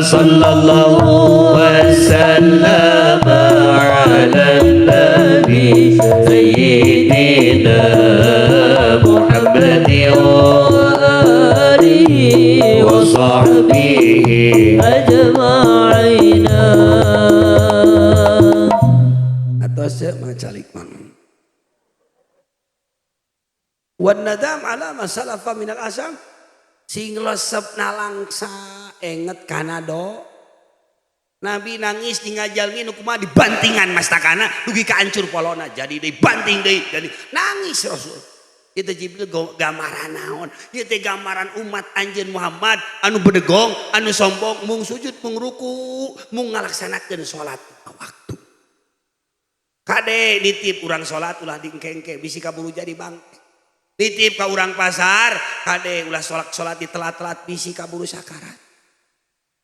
Sallallahu wasallama ala nabi sayyidina Muhammadin wa alihi wa sahbihi ajma'in. Atos macalik man. Wan nadam ala ma salafa minal asam sing lesep nalangsa enget kana do. Nabi nangis di ngajalmi nu kumaha dibantingan mastakana dugi ka hancur polona jadi deui banting deui jadi nangis Rasul. Ieu teh Jibril gambaran naon? Ieu teh gambaran umat anjeun Muhammad anu bedegong, anu sombong, mung sujud, mung ruku, mung ngalaksanakeun salat waktu. Kade nitip urang salat ulah dingkengke bisi kaburu jadi bangke. Nitip ka urang pasar, kade ulah salat-salat ditelat-telat bisi kaburu sakarat.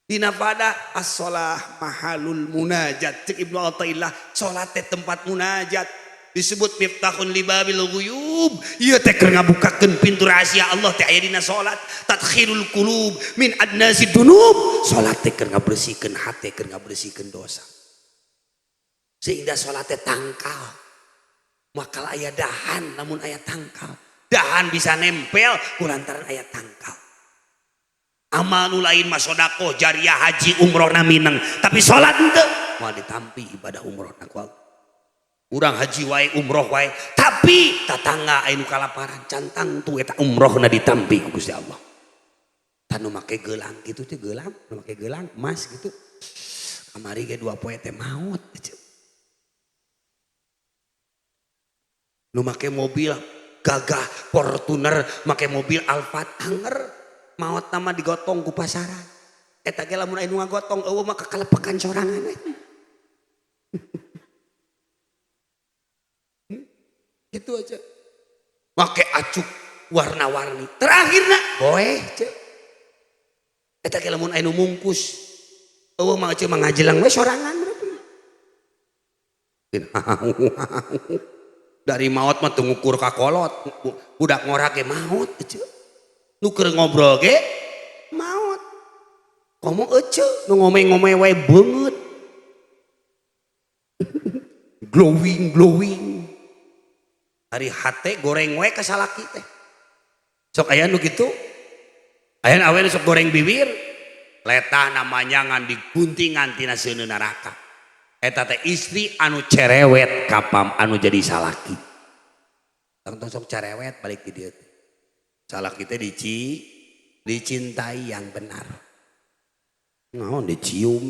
Dina pada as-shalah mahalul munajat cek Ibnu Athaillah, salat teh tempat munajat disebut miftahun libabil ghuyub. Ieu teh keur ngabukakeun pintu rahasia Allah teh aya dina salat. Tadkhilul qulub min adnasi dunub. Salat teh keur ngabersihkeun hate, keur ngabersihkeun dosa. Sehingga salat teh tangkal. Makal aya dahan namun aya tangkal. Dahan bisa nempel kulantaran aya tangkal. Amal nu lain mah sedekah, jariah, haji, umroh na mineng, tapi salat henteu moal ditampi ibadah umroh na ku Allah. Urang haji wae, umroh wae, tapi tatangga aya nu kalaparan, can tangtu eta umrohna ditampi ku Gusti Allah. Tah nu make gelang kitu teh gelang, nu make gelang emas gitu. Kamari ge 2 poe teh maot. Nu make mobil gagah Fortuner, make mobil Alphard anger, maot nama digotong ku pasaran. Eta ge lamun aya nu ngagotong eueuh mah kakalepekan sorangan. Gitu aja. Make acuk warna-warni. Terakhirna boeh ceu. Eta ge lamun aya nu mungkus eueuh mah ceu mah ngajelang we sorangan berarti. Dari maot mah teu ngukur ka kolot, budak ngora ge maot ceu. Nu keur ngobrol ge maot. Komo eceu nu ngomeng-ngomeng wae beungeut. Glowing glowing. Ari hate goreng wae ka salaki teh. Sok aya nu kitu. Aya awe nu sok goreng bibir. Letah namanya ngan diguntingan tina seuneu neraka. Eta teh istri anu cerewet kapam anu jadi salaki. Tong sok cerewet balik di dieu teh. Salaki teh dicintai yang benar. Naon dicium.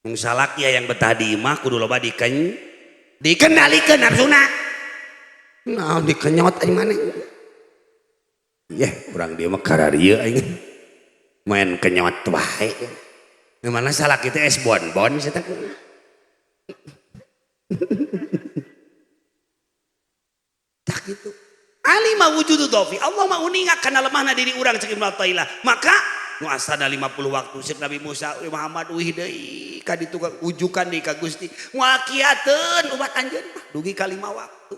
Mung salaki yang betah di imah kudu loba dikendalikeun nafsuna. Naon dikenyot aing maneh. Yeh, urang dieu mah kararieu aing. Main kenyot wae. Mana salaki teh es bonbon sia teh. Tak gitu. Alima wujudu dhofi. Allah mah uninga kana lemahna diri urang cek Ibnu Athaillah. Maka nu asana 50 waktu cek Nabi Musa Muhammad uih deui ka ditu ujukan deui ka Gusti. Muakiateun umat anjeun mah dugi ka 5 waktu.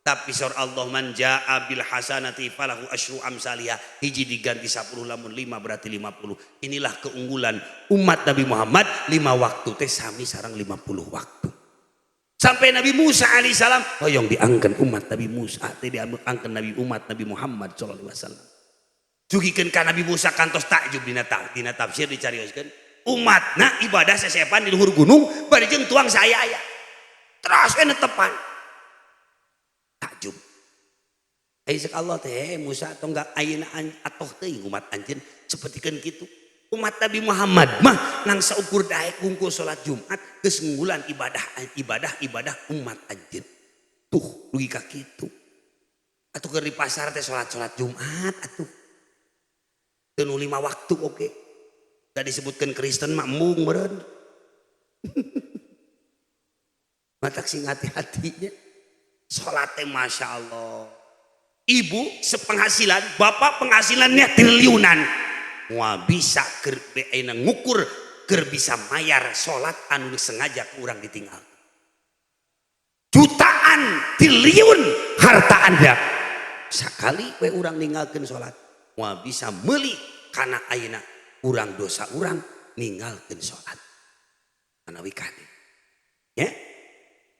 Tapi sor Allah man jaa bil hasanati falahu asyru amsalihah. Hiji diganti 10 lamun 5 berarti 50. Inilah keunggulan umat Nabi Muhammad 5 waktu teh sami sareng 50 waktu. Sampai Nabi Musa alaihissalam hoyong diangkeun umat Nabi Musa teh diangkeun Nabi umat Nabi Muhammad sallallahu alaihi wasallam. Jugikeun ka Nabi Musa kantos takjub dina tafsir dicarioskeun umatna ibadah sesepan di luhur gunung bari jeung tuang saaya-aya. Terus we netepan. Takjub. Ai cek Allah teh Musa tong enggak ayeuna atoh teuing umat anjeun sapertikeun kitu. Umat Nabi Muhammad mah nang saukur daek wungkul salat Jumat geus ngunggulan ibadah ibadah ibadah umat anjeun. Tuh dugi ka kitu. Atuh keur di pasar teh salat-salat Jumat atuh. Teu nu 5 waktu oge. Da disebutkeun Kristen mah embung meureun. Matak sing hati-hatinya. Salat teh Masya Allah. Ibu sepenghasilan, bapak penghasilannya triliunan. Moal bisa keur ayeuna ngukur keur bisa mayar salat anu sengaja ku urang ditinggal. Jutaan triliun harta Anda. Sakali we urang ninggalkeun salat, moal bisa meuli kana ayeuna urang dosa urang ninggalkeun salat. Manawi kade. Ya.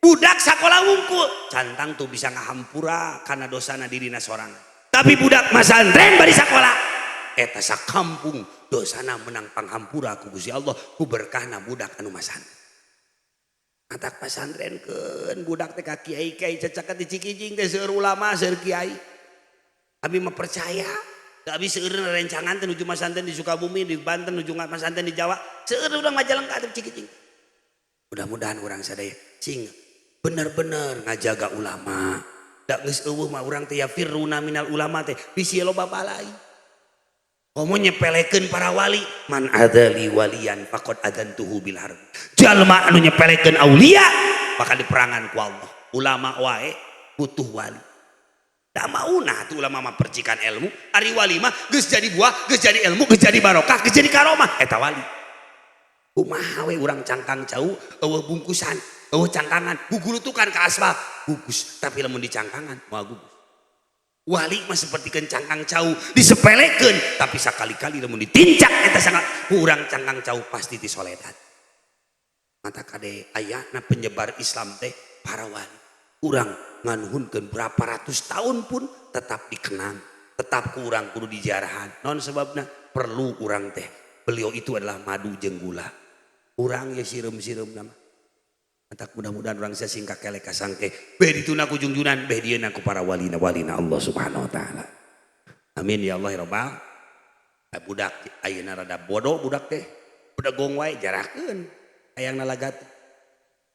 Budak sakola wungkul, cantang tuh bisa ngahampura kana dosana dirina sorangan. Tapi budak masantren bari sakola, eta sakampung dosana menang panghampura ku Gusti Allah ku berkahna budak anu masantren. Matak pasantrenkeun budak teh ka kiai-kiai cacakat di Cikijing teh seueur ulama, seueur kiai. Abi mah percaya, da abi seueur rencangan teh nuju masantren di Sukabumi, di Banten, nuju masantren di Jawa, seueur urang Majalengka teh Cikijing. Mudah-mudahan urang sadaya sing bener-bener ngajaga ulama. Da geus eueuh mah urang teh ya firruna minal ulama teh bisi loba balai. Komo nyepelekeun para wali, man adzali waliyan faqad adantuhu bil harb. Jalma anu nyepelekeun aulia bakal diperangan ku Allah. Ulama wae butuh wali. Da mauna tuh ulama mah percikan ilmu, ari wali mah geus jadi buah, geus jadi ilmu, geus jadi barokah, geus jadi karomah, eta wali. Kumaha we urang cangkang cau, eueuh bungkusan, eueuh cangkangan, gugulutukan ka aspal, gugus, tapi lamun dicangkangan moal gugus. Wali mah sapertikeun cangkang cau, disepelekeun, tapi sakali-kali lamun ditincak eta sangat urang cangkang cau pasti disoledat. Mata kade ayana penyebar Islam teh para wali. Urang nganuhunkeun berapa ratus tahun pun tetap dikenang. Tetap ku urang kudu dijarahan. Non sebabna perlu urang teh. Beliau itu adalah madu jeung gula. Urang ya sireum-sireum nama. Matak mudah-mudahan urang sia sing kakelek kasangke. Beh dituna ku jungjunan, beh dieuna ku para walina walina Allah Subhanahu wa taala. Amin ya Allah ya rabbal. Budak ayeuna rada bodoh budak teh. Budak gong wae jarahkeun hayang nalagat.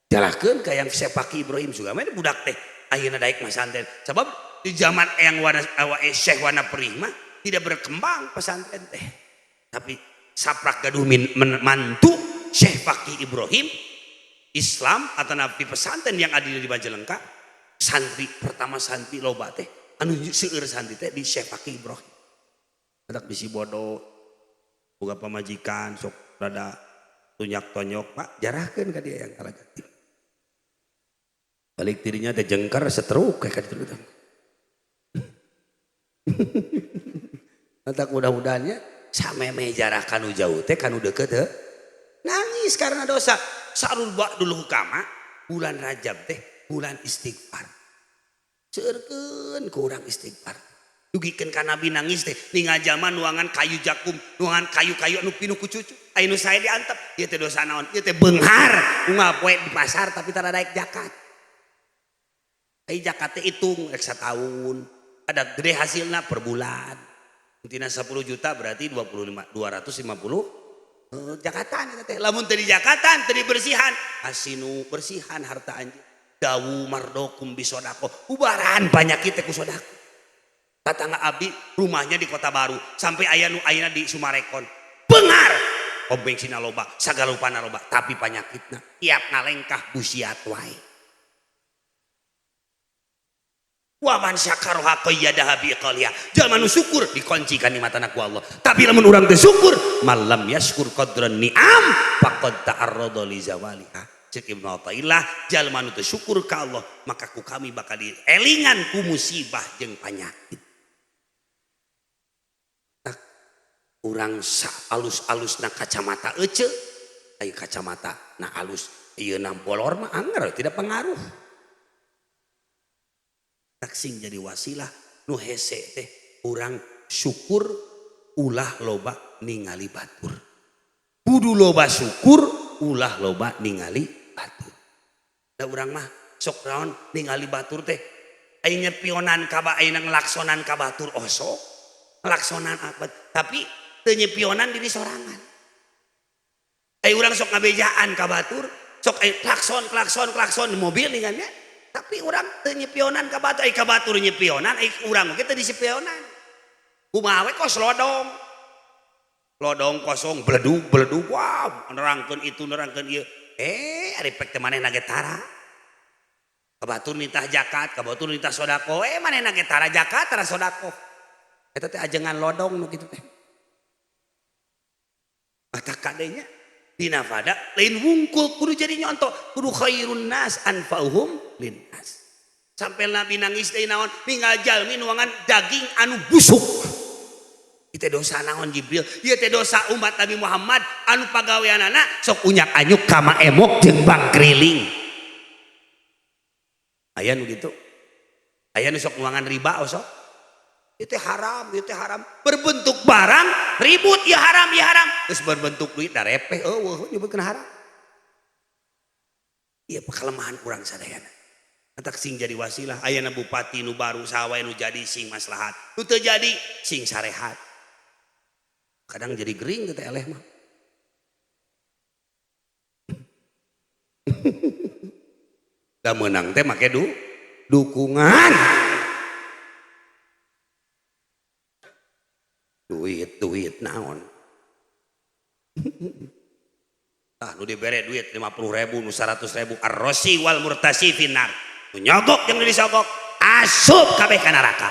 Jarahkeun ka yang Syekh Ibrahim juga mah budak teh ayeuna daek masantren. Sebab di zaman yang wana awa Syekh Wana Perih mah tidak berkembang pesantren teh. Tapi saprak gaduh mantu Syekh Faqih Ibrahim Islam atau nabi pesantren yang ada di Majalengka, santri pertama santri loba teh anu seueur santri teh di Syekh Faqih Ibrahim. Adak bisi bodoh boga pamajikan sok rada tunyak tonyok Pak, jarahkeun ka dia yang kalagati. Balik dirinya teh jengker setruk kayak kitu teh. Matak mudah-mudahannya sameme jarah kanu jauh teh kanu deket teh nangis karena dosa. Sarul ba'dul hukama bulan Rajab teh bulan istighfar. Seueurkeun ku urang istighfar. Dugikeun ka Nabi nangis teh ningal jalma nuangan kayu jakum, nuangan kayu-kayu anu pinuh ku cucu. Aya nu sae diantep, ieu teh dosa naon? Ieu teh beunghar unggal poe di pasar tapi tara daek zakat. Ai zakat teh hitung rek sataun. Ada gede hasilna per bulan. Intina 10 juta berarti 25 250 jakatan eta teh. Lamun teu dijakatan, teu dibersihan, asinu bersihan harta anjeun. Dawu mardokum bisodako. Ubaran penyakit teh ku sodako. Tatangga abdi rumahnya di Kota Baru sampai aya nu ayeuna di Sumarekon. Bengar. Pom bensinna loba, sagalupana loba, tapi panyakitna tiap ngalengkah busiat wae. Wa man syakaraha qayyadaha biqaliha. Jalma nu syukur dikunci kanikmatana ku Allah. Tapi lamun urang teu syukur, malam yaskur qadran ni'am faqad ta'arrada li zawaliha. Cek Ibnu Athaillah, jalma nu teu syukur ka Allah, maka ku kami bakal dielingan ku musibah jeung panyakit. Tak urang alus-alusna kacamata ece, aya kacamata na alus, ieu na bolor mah anger tidak pengaruh. Tak sing jadi wasilah nu hese teh urang syukur ulah loba ningali batur. Kudu loba syukur ulah loba ningali batur. Da urang mah sok naon ningali batur teh aya nyepionan ka aya nglaksonan ka batur osok nglaksonan apa tapi teu nyepionan diri sorangan. Aya urang sok ngabejaan ka batur sok aya klakson klakson klakson di mobil ningannya. Tapi urang teu nyepionan ka batur, ai ka batur nyepionan, ai urang oge teu disepionan. Kumaha we kos lodong. Lodong kosong beledug beledug wah nerangkeun itu nerangkeun ieu. Ari pek teh manehna ge tara. Ka batur nitah zakat, ka batur nitah sedekah, manehna ge tara zakat, tara sedekah. Eta teh ajengan lodong nu kitu teh. Mata kadenya dina fada lain wungkul kudu jadi nyontoh, kudu khairun nas anfa'uhum linnas. Sampai Nabi nangis deui naon ninggal jalmi nuangan daging anu busuk. Ieu teh dosa naon Jibril? Ieu teh dosa umat Nabi Muhammad anu pagaweanana sok unyak-anyuk kama emok jeung bangkriling. Aya nu kitu. Aya nu sok nuangan riba osok. Ieu teh haram, ieu teh haram. Berbentuk barang ribut ya haram, ya haram. Terus berbentuk duit da repeh eueuh nyebutkeun haram. Ieu kelemahan urang sadayana. Matak sing jadi wasilah ayana bupati nu baru saha wae nu jadi sing maslahat. Nu teu jadi sing sarehat. Kadang jadi gering teh eleh mah. Da meunang teh make dukungan. Duit duit naon. Tah nu dibere duit 50.000 nu 100.000 arrosi wal murtasi finnar. Nu nyogok jeung nu disogok asup kabeh ka neraka.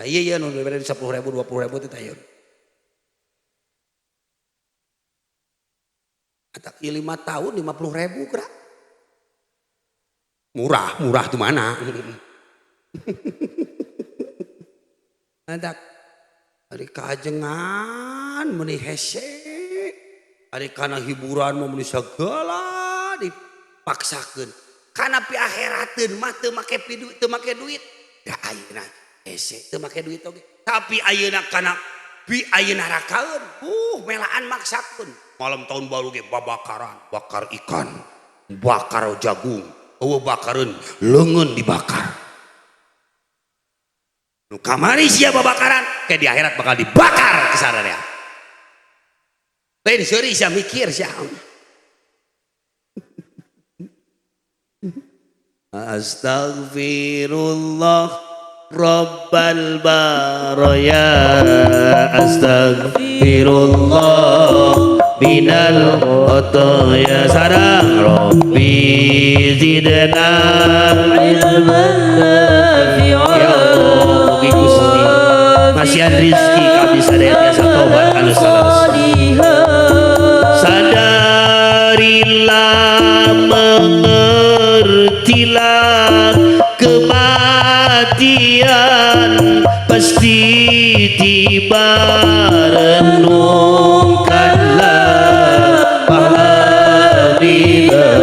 Nah, iya iya nu dibere 10.000 20.000 teh tayun. Atak 5 tahun 50.000 gerak. Murah, murah tuh mana? Atak ari kajengan meuni hese. Ari kana hiburan mah meuni sagala dipaksakeun. Kana pi akhirateun mah teu make duit, teu make duit. Da ayeuna Hese teu make duit oge. Tapi ayeuna kana bi ayeuna rakaeun, melaan maksakeun. Malam tahun baru ge babakaran, bakar ikan, bakar jagung, eueuh bakareun leungeun dibakar. Nu kamari sia babakaran, ke di akhirat bakal dibakar kesararea. Lain seuri sia mikir sia. Astaghfirullah Rabbal baraya, astaghfirullah minal khotoya, sarang Rabbi zidna ilman nafi'a. Ya Allah, mugi Gusti masihan rizki kami sadaya tiasa tobat anu salaras. Sadarilah, mengertilah, kematian pasti tiba, renungkanlah, pahamilah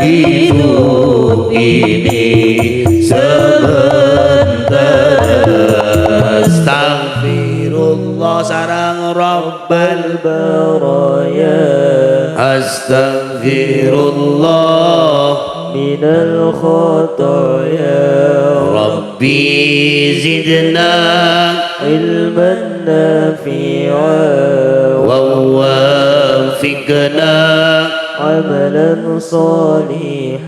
hidup ini sebentar. Astaghfirullah sarang Rabbal baraya, astaghfirullah minal khotoya, Rabbi zidna ilman nafi'a, wa wafiqna amalan salihan.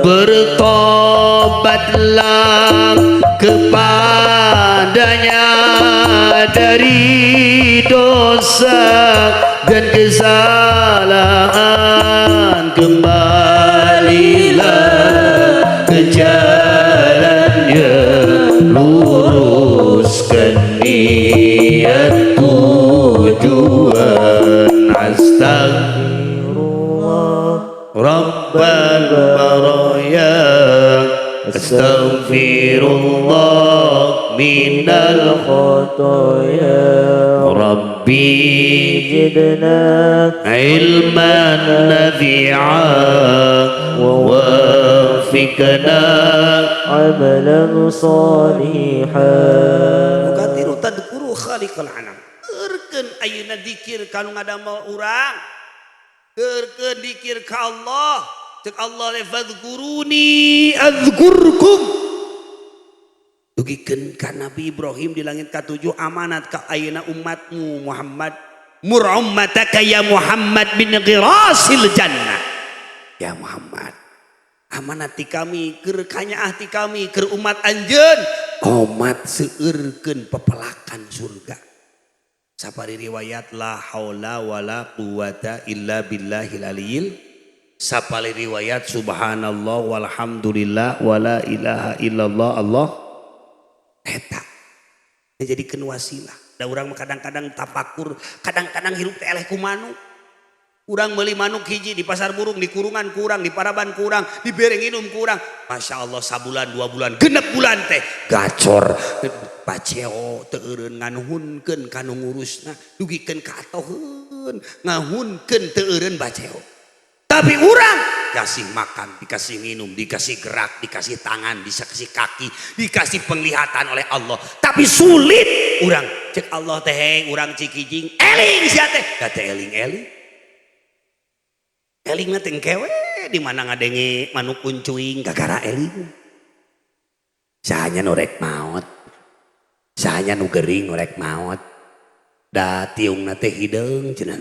Bertobatlah kepadanya dari dosa dan kesalahan, kembalilah ke jalannya, luruskan niat tujuan. Astaghfirullah Rabbal baraya, astaghfirullah minal khotoya, Rabbi zidna ilman nafi'a wa wafiqna amalan salihan. Mukatiru tadkuru khaliqal anam. Keurkeun ayeuna dikir kanu ngadamel urang. Keurkeun dikir ka Allah. Cek Allah fadhkuruni adzkurkum. Dugikeun ka Nabi Ibrahim di langit ka-7 amanat ka ayeuna umatmu Muhammad. Mur ummataka ya Muhammad bin ghirasil jannah. Ya Muhammad, amanat ti kami, keur kanyaah ti kami, keur umat anjeun. Omat seueurkeun pepelakan surga. Sapari riwayat la haula wala quwata illa billahil aliyil. Sapali riwayat subhanallah walhamdulillah wala ilaha illallah Allah. Eta jadikeun wasilah. Da urang mah kadang-kadang tapakur, kadang-kadang hirup teh eleh ku manuk. Urang meuli manuk hiji di pasar burung, di kurungan kurang, di paraban kurang, dibere nginum kurang. Masya Allah sabulan 2 bulan, genep bulan teh gacor. Paceo teu eureun nganuhunkeun ka nu ngurusna, dugikeun ka atoheun, ngahunkeun teu eureun baceo. Tapi urang dikasih makan, dikasih minum, dikasih gerak, dikasih tangan, dikasih kaki, dikasih penglihatan oleh Allah. Tapi sulit urang. Cek Allah teh hei, urang cikijing, eling sia teh. Da teh eling-eling. Eling na teh engke we di mana ngadenge manuk kuncuing gagara eling. Sahanya nu rek maot. Sahanya nu gering nu rek maot. Da tiungna teh hideung cenah.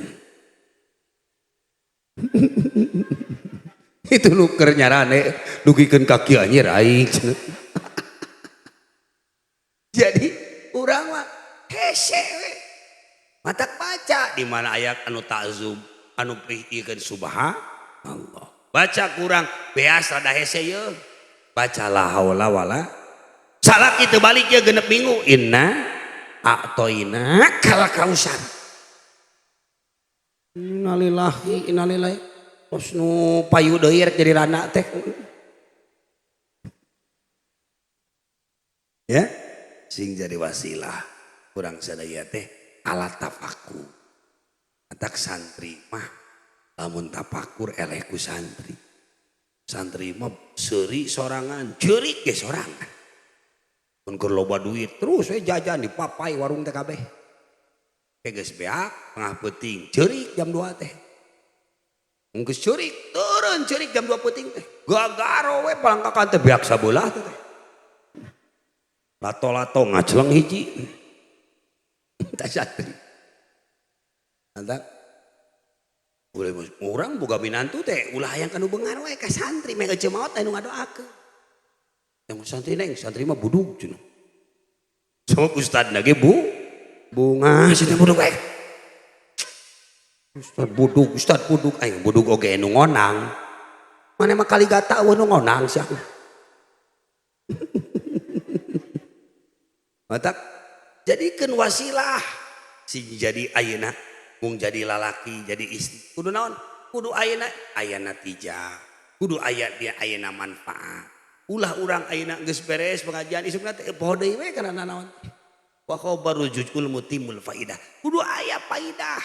Itu nu keur nyarane dugikeun ka kieu anjir aing cenah. Jadi urang mah hese we. Matak baca di mana aya anu ta'zum, anu prihikeun subhanallah. Baca kurang beas rada hese yeuh. Baca la haula wala. Salah kitu balik ye genep minggu inna a'toina kal kausar. Innalillahi innalillahi. Terus nu payu deui rek jadi rana teh. Ya, sing jadi wasilah kurang sadaya teh alat tafakur. Atak santri mah lamun tafakur eleh ku santri. Santri mah seuri sorangan, ceurik ge sorangan. Mun keur loba duit terus we jajan di papai warung teh kabeh. Geus beak tengah peuting ceurik jam 2 teh. Mun geus ceurik turun ceurik jam 2 peuting teh. Gagaro we palangkakan teh beak sabelah teh. Lato-lato ngaceleng hiji. Tah santri. Mantap. Boleh urang boga minantu teh ulah hayang kanu beunghar we ka santri meh eceu maot anu ngadoakeun. Yang santri neng, santri mah budug cenah. Sama ustadna ge bu, bunga cenah budug we. Ustad budug, aing budug oge nu ngonang. Mane mah kali gata eueuh nu ngonang sia. Matak jadikeun wasilah sing jadi ayeuna mung jadi lalaki jadi istri kudu naon? Kudu ayeuna aya natijah, kudu aya dia ayeuna manfaat. Ulah urang ayeuna geus beres pengajian isukna teh poho deui we kana nanaon. Wa khabaru juzul mutimul faidah. Kudu aya faidah.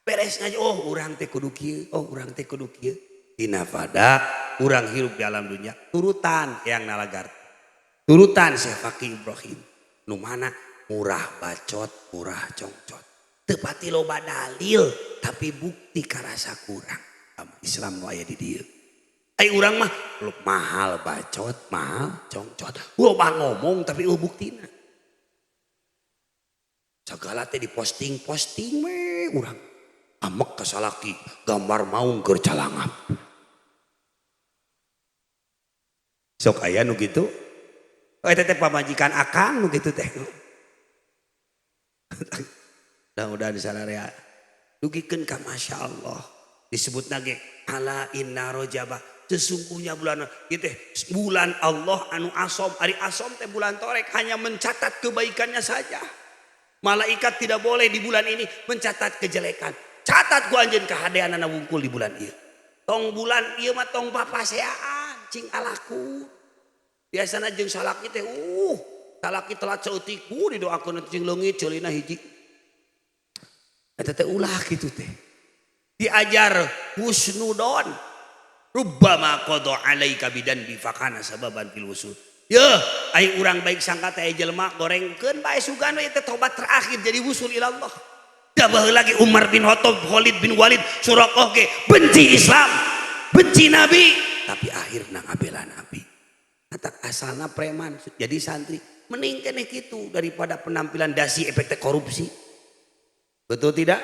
Beres ngaji oh urang teh kudu kieu, oh urang teh kudu kieu. Dina fada urang hirup di alam dunia turutan yang nalagar. Turutan Syekh Faqih Ibrahim. Nu mana murah bacot, murah congcot. Teu pati loba dalil tapi bukti karasa kurang. Islam nu aya di dieu. Ai urang mah mahal bacot, mahal congcot. Loba ngomong tapi eueuh buktina. Segala teh diposting-posting we urang. Amek ka salaki, gambar maung keur calangap. Sok aya nu kitu. Oh eta teh pamajikan akang nu kitu teh. Mudah-mudahan sararea dugikeun ka masyaallah. Disebutna ge ala inna rajaba. Sesungguhnya bulan ieu teh bulan Allah anu asom. Ari asom teh bulan torek hanya mencatat kebaikannya saja. Malaikat tidak boleh di bulan ini mencatat kejelekan. Catat ku anjeun kahadeanana wungkul di bulan ieu. Tong bulan ieu mah tong papaseaan cing alaku. Biasana jeung salaki teh salaki telat saeutik didoakeun cing leungit ceulina hiji. Eta teh ulah kitu teh. Diajar husnudon. Rubbama qada alaika bidan bi fakana sababan fil wusul. Yeuh, ai urang baik sangka teh jelema gorengkeun bae sugan we teh tobat terakhir jadi wusul ilallah. Da baheula lagi Umar bin Khattab, Khalid bin Walid, Suraqah ge benci Islam, benci Nabi, tapi akhirna ngabela Nabi. Atak asalna preman jadi santri, mending keneh kitu daripada penampilan dasi efek korupsi. Betul tidak?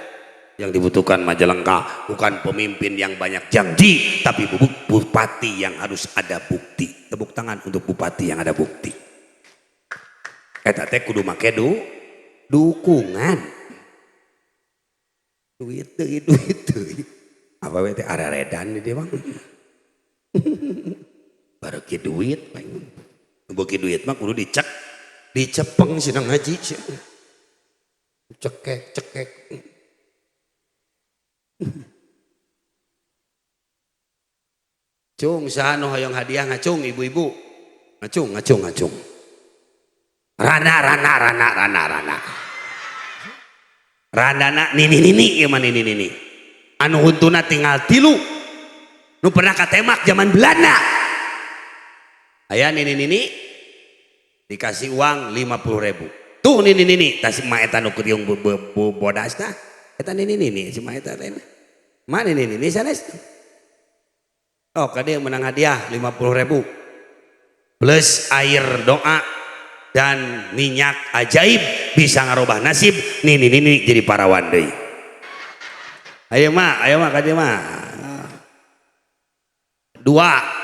Yang dibutuhkan Majalengka bukan pemimpin yang banyak janji, tapi bupati yang harus ada bukti. Tepuk tangan untuk bupati yang ada bukti. Eta teh kudu make dukungan. Duit deui, duit deui. Apa we teh areredan di dieu mah. Bareuki duit, beuki duit mah kudu dicek, dicepeng sidang ngaji. Cekek, cekek. Cung saha nu hoyong hadiah ngacung ibu-ibu. Ngacung, ngacung, ngacung. Rana, rana, rana, rana, rana. Randana nini nini ieu mah nini nini. Anu huntuna tinggal 3. Nu pernah katemak zaman Belanda. Aya nini nini dikasih uang 50.000. Tuh nini nini tas ma eta nu keur bodasna. Eta nini nini si ma eta teh. Ma nini nini sanes. Oh, kade menang hadiah 50.000. Plus air doa dan minyak ajaib bisa ngarubah nasib nini nini jadi parawan deui. Ayo ma kade ma. 2,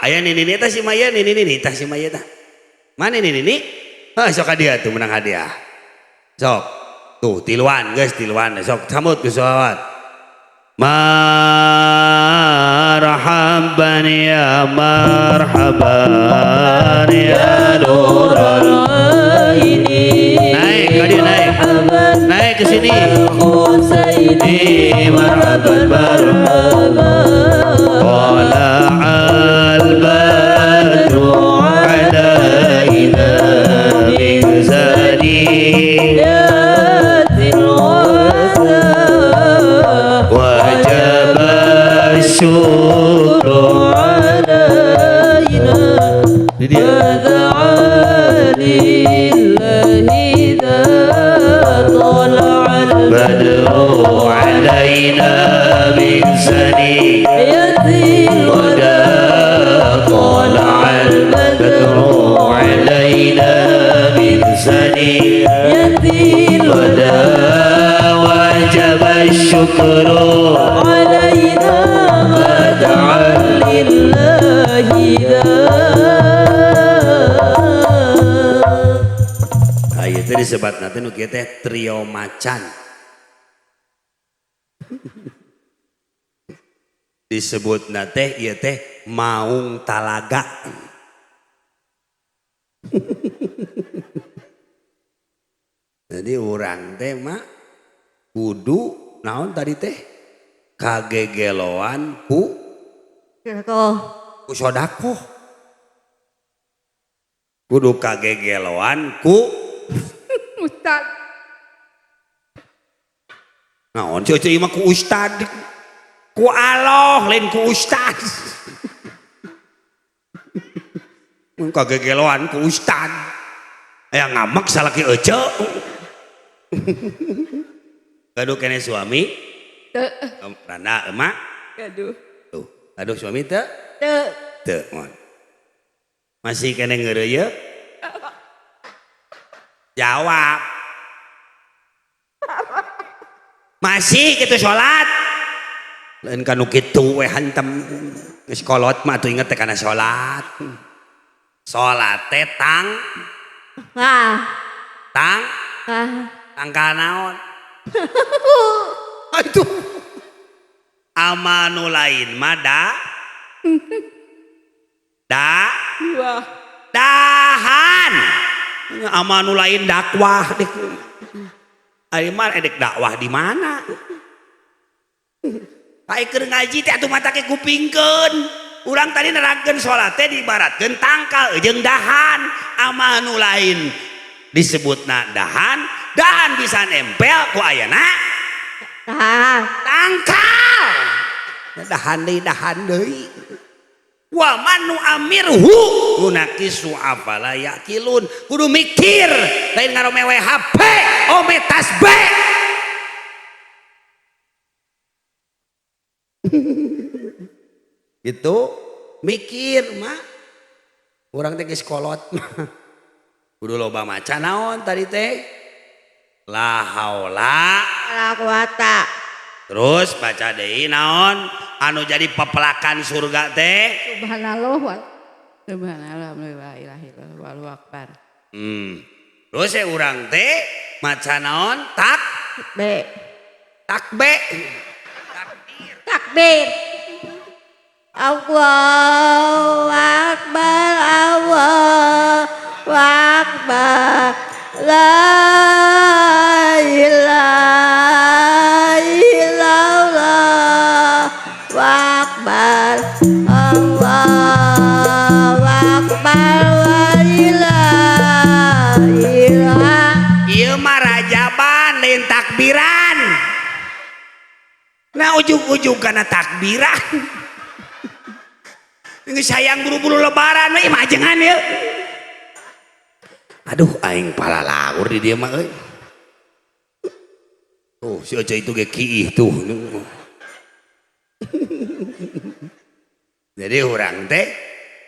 aya nini nini tah si maya nini nini tah si maya tah. Mana nini nini? Hah, sok hadiah tuh menang hadiah. Sok. Tuh tiluan geus tiluan sok sambut geus sholawat. Marhaban ya marhaban ya nurul aini. Naik kali naik. Naik ke sini. Husaini marhaban marhaban. Tala'al badru alaina min zaniyatil wada wajib syukru alaina Ini dia. Hadza ali syukru alaina ma da'a lillahi. Ieu teh disebatna teh nu kieu teh trio macan. Disebutna teh ieu teh maung talaga. Jadi urang teh mah kudu naon tadi teh kagegeloan ku sodakoh. Kudu kagegeloan ku ustad. Naon ceu-ceu mah ku ustad. Ku Allah lain ku ustad. Mun kagegeloan ku ustad. Aya ngamek salaki ece. Gaduh kene suami? Teu. Randa emak? Gaduh. Tuh, gaduh suami teu? Teu. Teu, mon. Masih kene ngeureuyeuh? Jawab. Masih kitu salat? Lain kanu kitu we hantem. Geus kolot mah atuh inget teh kana salat. Salat teh tang tang tangkal naon? Itu amal nu lain mah da da dahan. Amal nu lain dakwah dek. Ari mah edek dakwah di mana? Ai keur ngaji teh atuh mata ke kupingkeun. Urang tadi nerangkeun salat teh diibaratkeun tangkal jeung dahan. Amal nu lain disebutna dahan, dahan bisa nempel ku ayana tangkal. Dahan deui dahan deui. Wa man nu amirhu nunakisu afala yaqilun. Kudu mikir lain ngaromewe HP ome tasbih. Gitu mikir mah. Urang teh geus kolot mah. Kudu loba maca naon tadi teh? La haula wala quwata. Terus baca deui naon anu jadi pepelakan surga teh? Subhanallah wa subhanallah la ilaha illallah wallahu akbar. Terus ya urang teh maca naon? Tak B. Takbe. Takbir. Takbir. Allahu akbar, Allahu akbar. La ilaha illallah akbar, Allahu akbar wa ilaha. Ieu mah rajaban lain takbiran. Nah ujung-ujung kana takbiran. Geus hayang buru-buru lebaran we majengan ieu. Aduh aing palalaur di dieu mah euy. Tuh si Oce itu ge kiih tuh. Jadi urang teh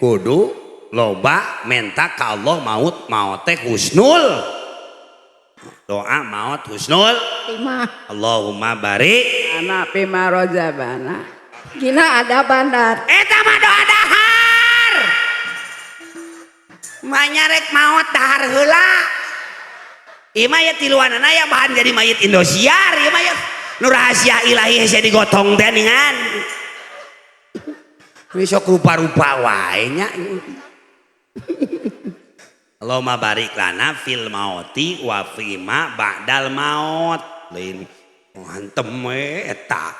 kudu loba menta ka Allah maut maot teh husnul. Doa maut husnul. Timah. Allahumma barik ana bima rozabana. Gina ada bandar. Eta mah doa dahar. Manyarek maot dahar heula. Ieu mah ya tiluanana ya bahan jadi mayit Indosiar ieu mah ya. Nu rahasia ilahi hese digotong teh ningan. Sok rupa-rupa wae nya. Allahumma barik lana fil mauti wa fima ba'dal maut. Lain hantem we eta.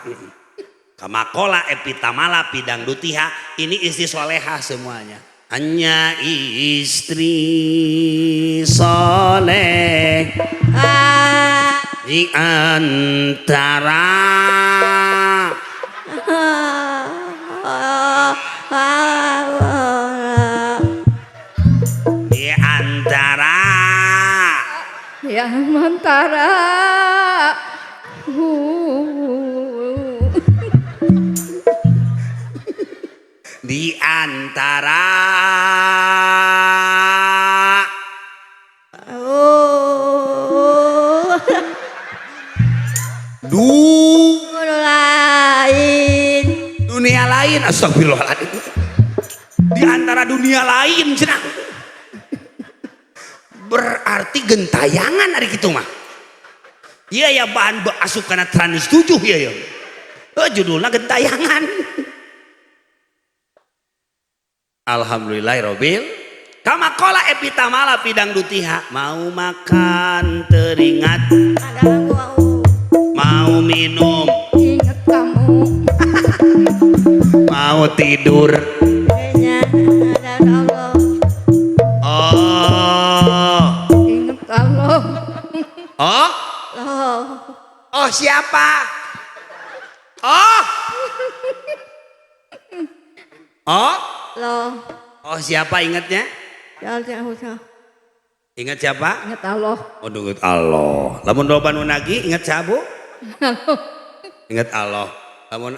Kamakola epitamala pidang dutiha, ini istri soleha semuanya. Hanya istri soleh di antara di antara ya antara di antara dua Dunia lain, astagfirullahaladzim. Di antara dunia lain cenah. Berarti gentayangan ari kitu mah. Iya ya bahan asup kana Trans 7 ya ya. Oh, judulna gentayangan. Alhamdulillahirabbil kama qala epitamala pidang dutiha, mau makan teringat, mau minum ingat kamu, mau tidur oh ingat Allah. Oh oh siapa? Oh oh Loh. Oh siapa ingatnya? Ingat siapa? Ingat Allah. Oh ingat Allah. Lamun loba nu nagih ingat siapa, Bu? Ingat Allah. Lamun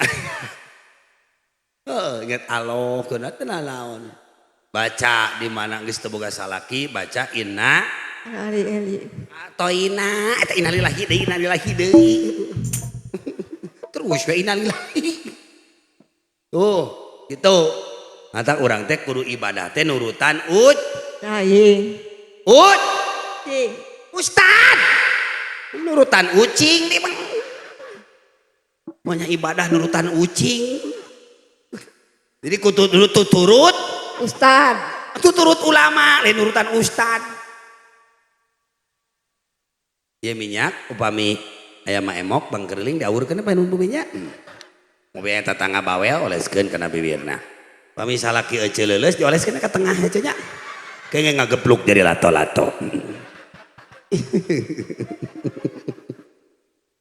oh, ingat Allah keuna teu naon. Baca di mana geus teu boga salaki, baca inna atau inna eta innalillahi deui, innalillahi deui. Terus we innalillahi. Tuh, gitu. Mata urang teh kudu ibadah teh nurutan ut ut ustad nurutan ucing nih bang. Maunya ibadah nurutan ucing. Jadi kudu dulu turut ustad, turut ulama lain nurutan ustad. Ya minyak upami aya mah emok bang keriling diawurkeun apa nu minyak. Mobil tetangga bawel oleskeun kana bibirna. Pami salaki ece leuleus dioleskeun ka tengah ece nya. Kayaknya ngagepluk jadi lato-lato.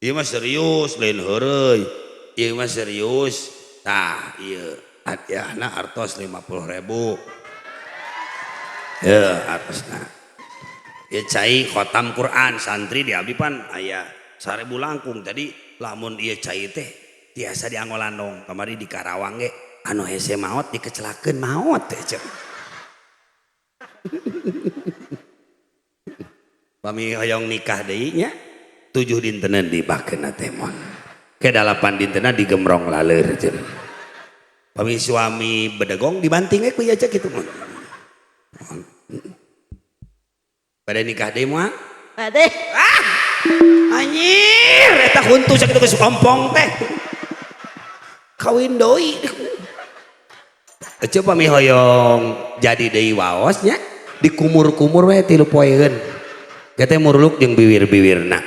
Ieu mah serius lain heureuy. Ieu mah serius. Tah ieu hadiahna artos 50.000. Yeuh artosna. Ieu cai khotam Quran santri di abdi pan aya 1000 langkung. Jadi lamun ieu cai teh tiasa diangolandong kamari di Karawang ge anu hese maot dikecelakeun maot teh cek. Pami hoyong nikah deui nya 7 dintenan dibakeun teh mon. Ke 8 dintenan digemrong laleur cek. Pami suami bedegong dibanting we ku ieu cek kitu mon. Pada nikah deui moal? Bade. Ah! Anjir eta huntu sakitu geus ompong teh. Kawin deui. Coba pami hoyong jadi deui waos nya dikumur-kumur we 3 poeun. Teh muruluk jeung biwir-biwirna.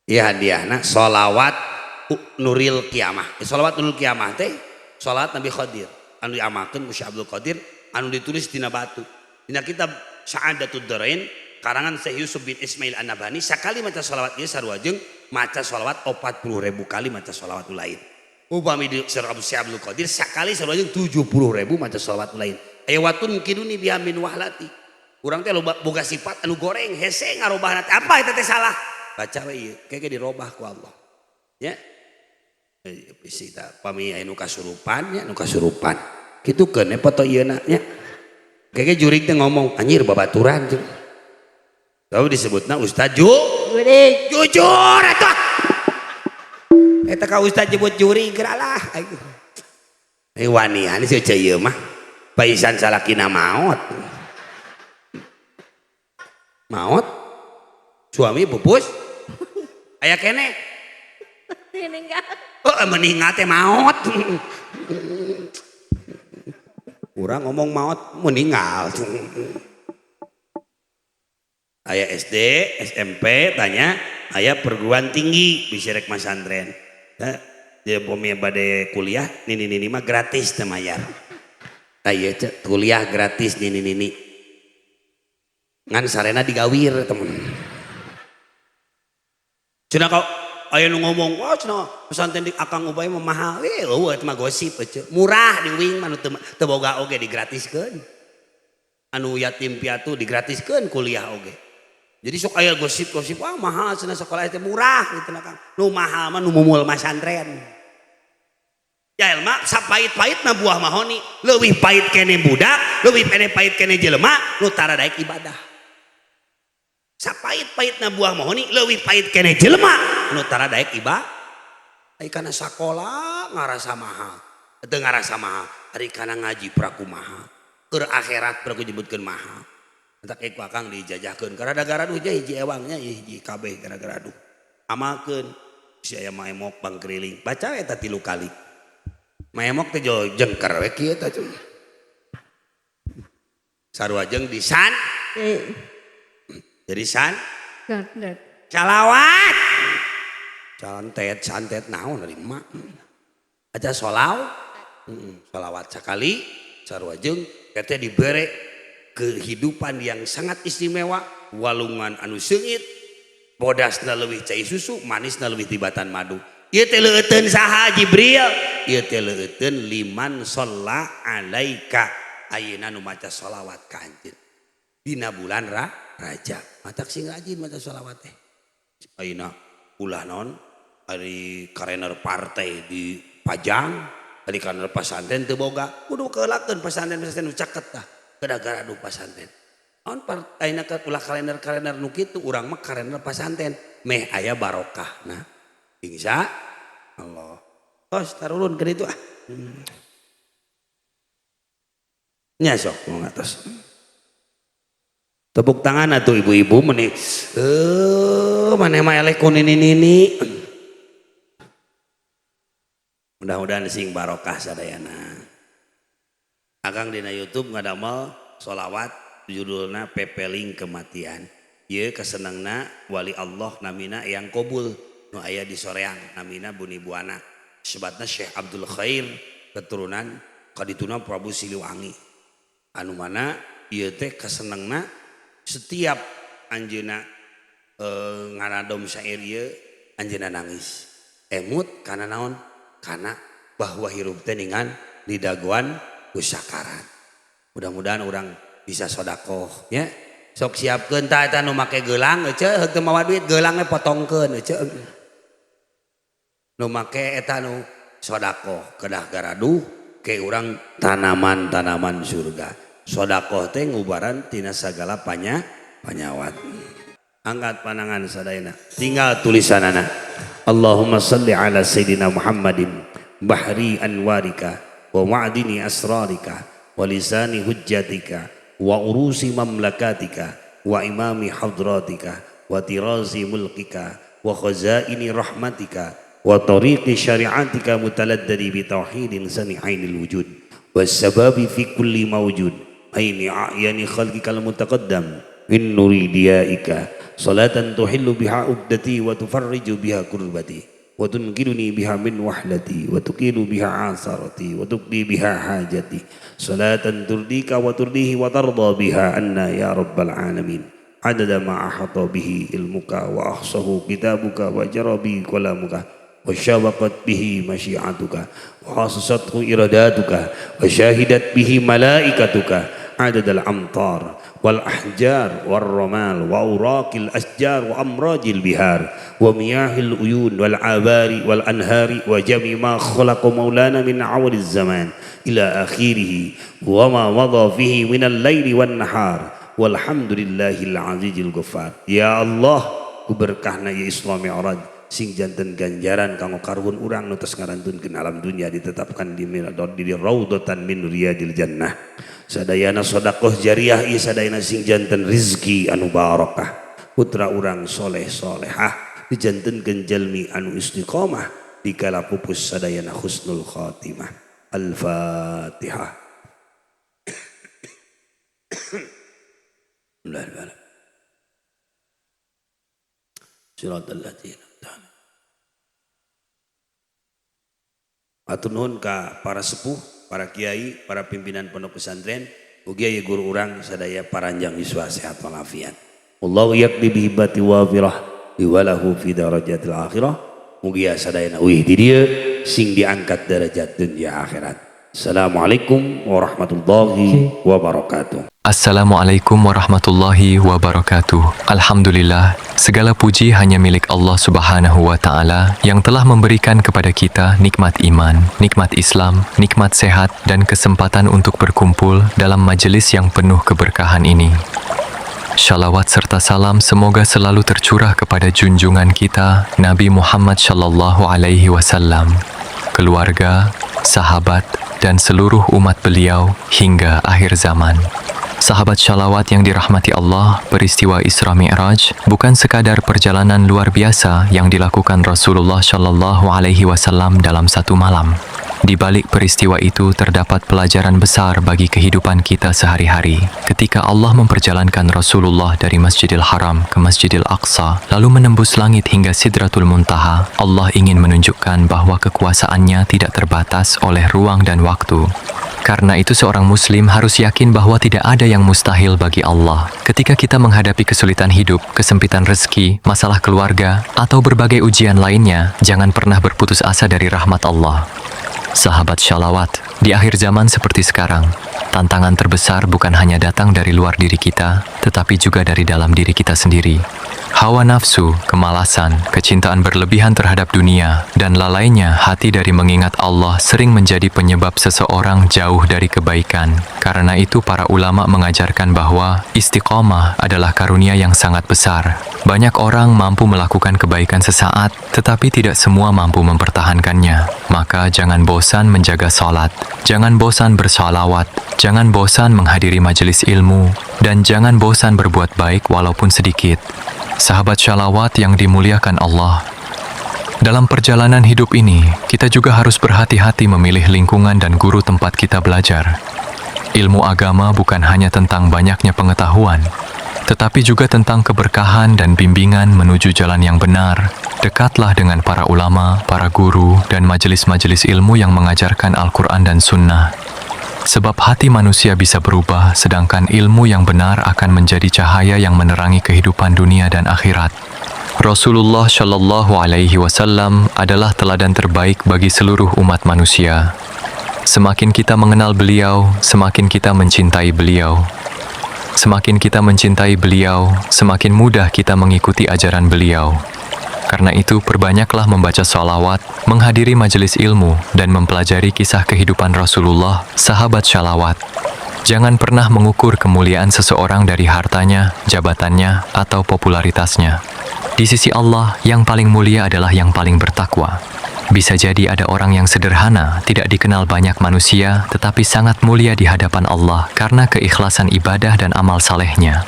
Ieu hadiahna sholawat nuril kiamah. Sholawat nuril kiamah teh sholawat Nabi Khadir anu diamalkeun ku Syekh Abdul Qadir anu ditulis dina batu. Dina kitab Sa'adatud Darain karangan Syekh Yusuf bin Ismail An-Nabhani sakali maca sholawat ieu sarua jeung maca sholawat 40.000 kali maca sholawat lain. Upami di Syekh Abdul Qadir sakali sarua jeung 70.000 maca sholawat lain. Aya watun kiduni biha min wahlati. Urang teh loba boga sifat anu goreng hese ngarobahna teh apa eta teh salah. Baca we ieu keke dirobah ku Allah. Ya. Bisi ta pami aya nu kasurupan nya nu kasurupan. Kitukeun we foto ieu na nya. Keke jurig teh ngomong anjir babaturan jeung. Tahu disebutna ustad jurig. Jujur atuh. Eta ka ustad jebut jurig geura lah. Eh wanian si ceu ieu mah. Paisan salakina maot. Maot? Suami pupus? Aya keneh? Meninggal. Oh, meninggal teh maot. Urang ngomong maot meninggal. Aya SD, SMP tanya, aya perguruan tinggi bisa rek masantren. Dia bumi bade kuliah, nini-nini mah gratis teu mayar. Aya kuliah gratis nini-nini. Ngan sarena digawir temen. Cenah kau aya nu ngomong, wah cenah pesantren di Akang Ubay mah mahal. Eh, eueuh eta mah gosip ece. Murah di wing mah nu teu boga oge digratiskeun. Anu yatim piatu digratiskeun kuliah oge. Jadi sok aya gosip-gosip, wah mahal cenah sekolah teh murah gitu nah Kang. Nu mahal mah nu mumul masantren. Ya elma sapait-paitna buah mahoni, leuwih pait kene budak, leuwih kene pait kene jelema nu tara daek ibadah. Sapait-paitna buah mahoni leuwih pait keneh jelema anu tara daek iba. Ari kana sakola ngarasa mahal. Teu ngarasa mahal. Ari kana ngaji piraku mahal. Keur akhirat piraku nyebutkeun mahal. Entak ku akang dijajahkeun gara-gara duh hiji ewangnya hiji kabeh gara-gara duh. Amalkeun si aya maemok bangkeriling baca eta 3 kali. Maemok teh jengker we kieu tah cuy. Sarua jeung di san. Jadi san salawat. Santet santet naon dari emak. Aja solaw. Salawat sakali sarua jeung teh dibere kehidupan yang sangat istimewa, walungan anu seungit, bodasna leuwih cai susu, manisna leuwih tibatan madu. Ieu teh leueuteun saha Jibril? Ieu teh leueuteun liman shalla alaika. Ayeuna nu maca sholawat ka anjeun. Dina bulan Rajab. Matak sing rajin maca sholawat teh. Ayeuna ulah naon ari kalender partai di Pajang, ari kalender pasantren teu boga. Kudu keulakeun pasantren-pasantren nu caket tah. Gara-gara adu pasantren. Naon ayeuna ulah kalender-kalender nu kitu, urang mah kalender pasantren meh aya barokah. Nah, insya Allah. Tos tarurun ke ditu ah. Nya sok mau ngatos. Tepuk tangan atuh ibu-ibu meni. Maneh mah eleh ku nini-nini. Mudah-mudahan sing barokah sadayana. Akang dina YouTube ngadamel sholawat judulna Pepeling Kematian. Ieu kasenengna wali Allah namina yang kobul nu aya di Soreang namina Buni Buana. Sebatna Syekh Abdul Khair keturunan kadituna Prabu Siliwangi. Anu mana ieu teh kasenengna setiap anjeunna ngaradom syair ieu anjeunna nangis. Emut kana naon? Kana bahwa hirup teh ningan didagoan ku sakarat. Mudah-mudahan orang bisa sodakoh nya. Sok siapkeun tah eta nu make gelang ece heuh teu mawa duit geulangna potongkeun ece. Nu make eta nu sodakoh kedah garaduh ke urang tanaman-tanaman surga. Sodakoh teh ngubaran tina sagala panyawat. Angkat panangan sadayana. Tinggal tulisanana. Allahumma salli ala Sayyidina Muhammadin bahri anwarika wa ma'dini asrarika wa lisani hujjatika wa urusi mamlakatika wa imami hadratika wa tirazi mulkika wa khazaini rahmatika wa tariqi syariatika mutaladdadi bi tauhidin sami'ainil wujud was sababi fi kulli mawjud aini a'yani khalqikal mutaqaddam min nuri diyaika salatan tuhillu biha uqdati wa tufarriju biha kurbati wa tunqiduni biha min wahlati wa tuqilu biha asarati wa tuqdi biha hajati salatan turdika wa turdihi wa tarda biha anna ya rabbal alamin adada ma ahata bihi ilmuka wa ahsahu kitabuka wa jara bihi kalamuka wa syawaqat bihi masyiatuka wa hasasathu iradatuka wa syahidat bihi malaikatuka adadal amtar wal ahjar wal ramal wa uraqil asjar wa amrajil bihar wa miyahil uyun wal abari wal anhari wa jami ma khalaqa maulana min awaliz zaman ila akhirih wa ma madha fihi minal laili wan nahar walhamdulillahil azizil ghaffar. Ya Allah, ku berkahna ya Isra Mi'raj sing janten ganjaran kanggo karuhun urang nu tos ngarantunkeun alam dunya ditetapkan di raudhatan min riyadil jannah. Sadayana sedekah jariah ieu sadayana sing janten rizki anu barakah. Putra urang soleh solehah dijantenkeun jalmi anu istiqomah dikala pupus sadayana husnul khatimah. Al-Fatihah. Siratal ladzina. Atur nuhun ka para sepuh, para kiai, para pimpinan pondok pesantren, ugi aya guru urang sadaya paranjang yuswa sehat walafiat. Wallahu yaqdi bi hibati wafirah walahu fi darajatil akhirah. Mugia sadayana uih di dieu sing diangkat derajat dunia akhirat. Assalamualaikum warahmatullahi wabarakatuh. Assalamualaikum warahmatullahi wabarakatuh. Alhamdulillah, segala puji hanya milik Allah Subhanahu wa taala yang telah memberikan kepada kita nikmat iman, nikmat Islam, nikmat sehat dan kesempatan untuk berkumpul dalam majelis yang penuh keberkahan ini. Shalawat serta salam semoga selalu tercurah kepada junjungan kita, Nabi Muhammad Shallallahu Alaihi Wasallam, keluarga, sahabat, dan seluruh umat beliau hingga akhir zaman. Sahabat shalawat yang dirahmati Allah, peristiwa Isra Mi'raj bukan sekadar perjalanan luar biasa yang dilakukan Rasulullah Shallallahu Alaihi Wasallam dalam satu malam. Di balik peristiwa itu terdapat pelajaran besar bagi kehidupan kita sehari-hari. Ketika Allah memperjalankan Rasulullah dari Masjidil Haram ke Masjidil Aqsa, lalu menembus langit hingga Sidratul Muntaha, Allah ingin menunjukkan bahwa kekuasaannya tidak terbatas oleh ruang dan waktu. Karena itu seorang muslim harus yakin bahwa tidak ada yang mustahil bagi Allah. Ketika kita menghadapi kesulitan hidup, kesempitan rezeki, masalah keluarga, atau berbagai ujian lainnya, jangan pernah berputus asa dari rahmat Allah. Sahabat shalawat, di akhir zaman seperti sekarang, tantangan terbesar bukan hanya datang dari luar diri kita, tetapi juga dari dalam diri kita sendiri. Hawa nafsu, kemalasan, kecintaan berlebihan terhadap dunia, dan lalainya hati dari mengingat Allah sering menjadi penyebab seseorang jauh dari kebaikan. Karena itu para ulama mengajarkan bahwa istiqomah adalah karunia yang sangat besar. Banyak orang mampu melakukan kebaikan sesaat, tetapi tidak semua mampu mempertahankannya. Maka jangan bosan menjaga salat, jangan bosan bersalawat, jangan bosan menghadiri majelis ilmu, dan jangan bosan berbuat baik walaupun sedikit. Sahabat shalawat yang dimuliakan Allah, dalam perjalanan hidup ini, kita juga harus berhati-hati memilih lingkungan dan guru tempat kita belajar. Ilmu agama bukan hanya tentang banyaknya pengetahuan, tetapi juga tentang keberkahan dan bimbingan menuju jalan yang benar. Dekatlah dengan para ulama, para guru, dan majelis-majelis ilmu yang mengajarkan Al-Quran dan Sunnah. Sebab hati manusia bisa berubah, sedangkan ilmu yang benar akan menjadi cahaya yang menerangi kehidupan dunia dan akhirat. Rasulullah Shallallahu Alaihi Wasallam adalah teladan terbaik bagi seluruh umat manusia. Semakin kita mengenal beliau, semakin kita mencintai beliau. Semakin kita mencintai beliau, semakin mudah kita mengikuti ajaran beliau. Karena itu, perbanyaklah membaca sholawat, menghadiri majelis ilmu, dan mempelajari kisah kehidupan Rasulullah, sahabat shalawat. Jangan pernah mengukur kemuliaan seseorang dari hartanya, jabatannya, atau popularitasnya. Di sisi Allah, yang paling mulia adalah yang paling bertakwa. Bisa jadi ada orang yang sederhana, tidak dikenal banyak manusia, tetapi sangat mulia di hadapan Allah karena keikhlasan ibadah dan amal salehnya.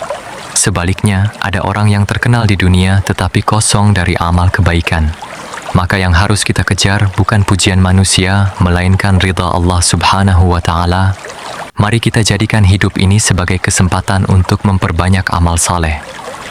Sebaliknya, ada orang yang terkenal di dunia tetapi kosong dari amal kebaikan. Maka yang harus kita kejar bukan pujian manusia, melainkan ridha Allah Subhanahu wa Ta'ala. Mari kita jadikan hidup ini sebagai kesempatan untuk memperbanyak amal saleh.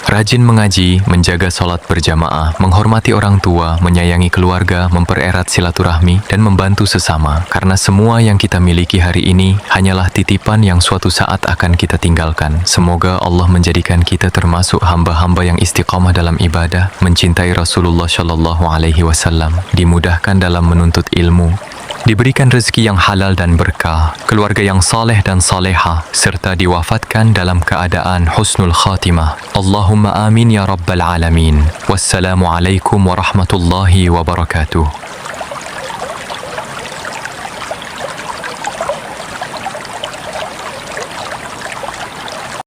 Rajin mengaji, menjaga sholat berjamaah, menghormati orang tua, menyayangi keluarga, mempererat silaturahmi, dan membantu sesama. Karena semua yang kita miliki hari ini hanyalah titipan yang suatu saat akan kita tinggalkan. Semoga Allah menjadikan kita termasuk hamba-hamba yang istiqamah dalam ibadah, mencintai Rasulullah Shallallahu Alaihi Wasallam, dimudahkan dalam menuntut ilmu, diberikan rezeki yang halal dan berkah, keluarga yang saleh dan saleha, serta diwafatkan dalam keadaan husnul khatimah. Allahumma amin ya rabbal alamin. Wassalamualaikum warahmatullahi wabarakatuh.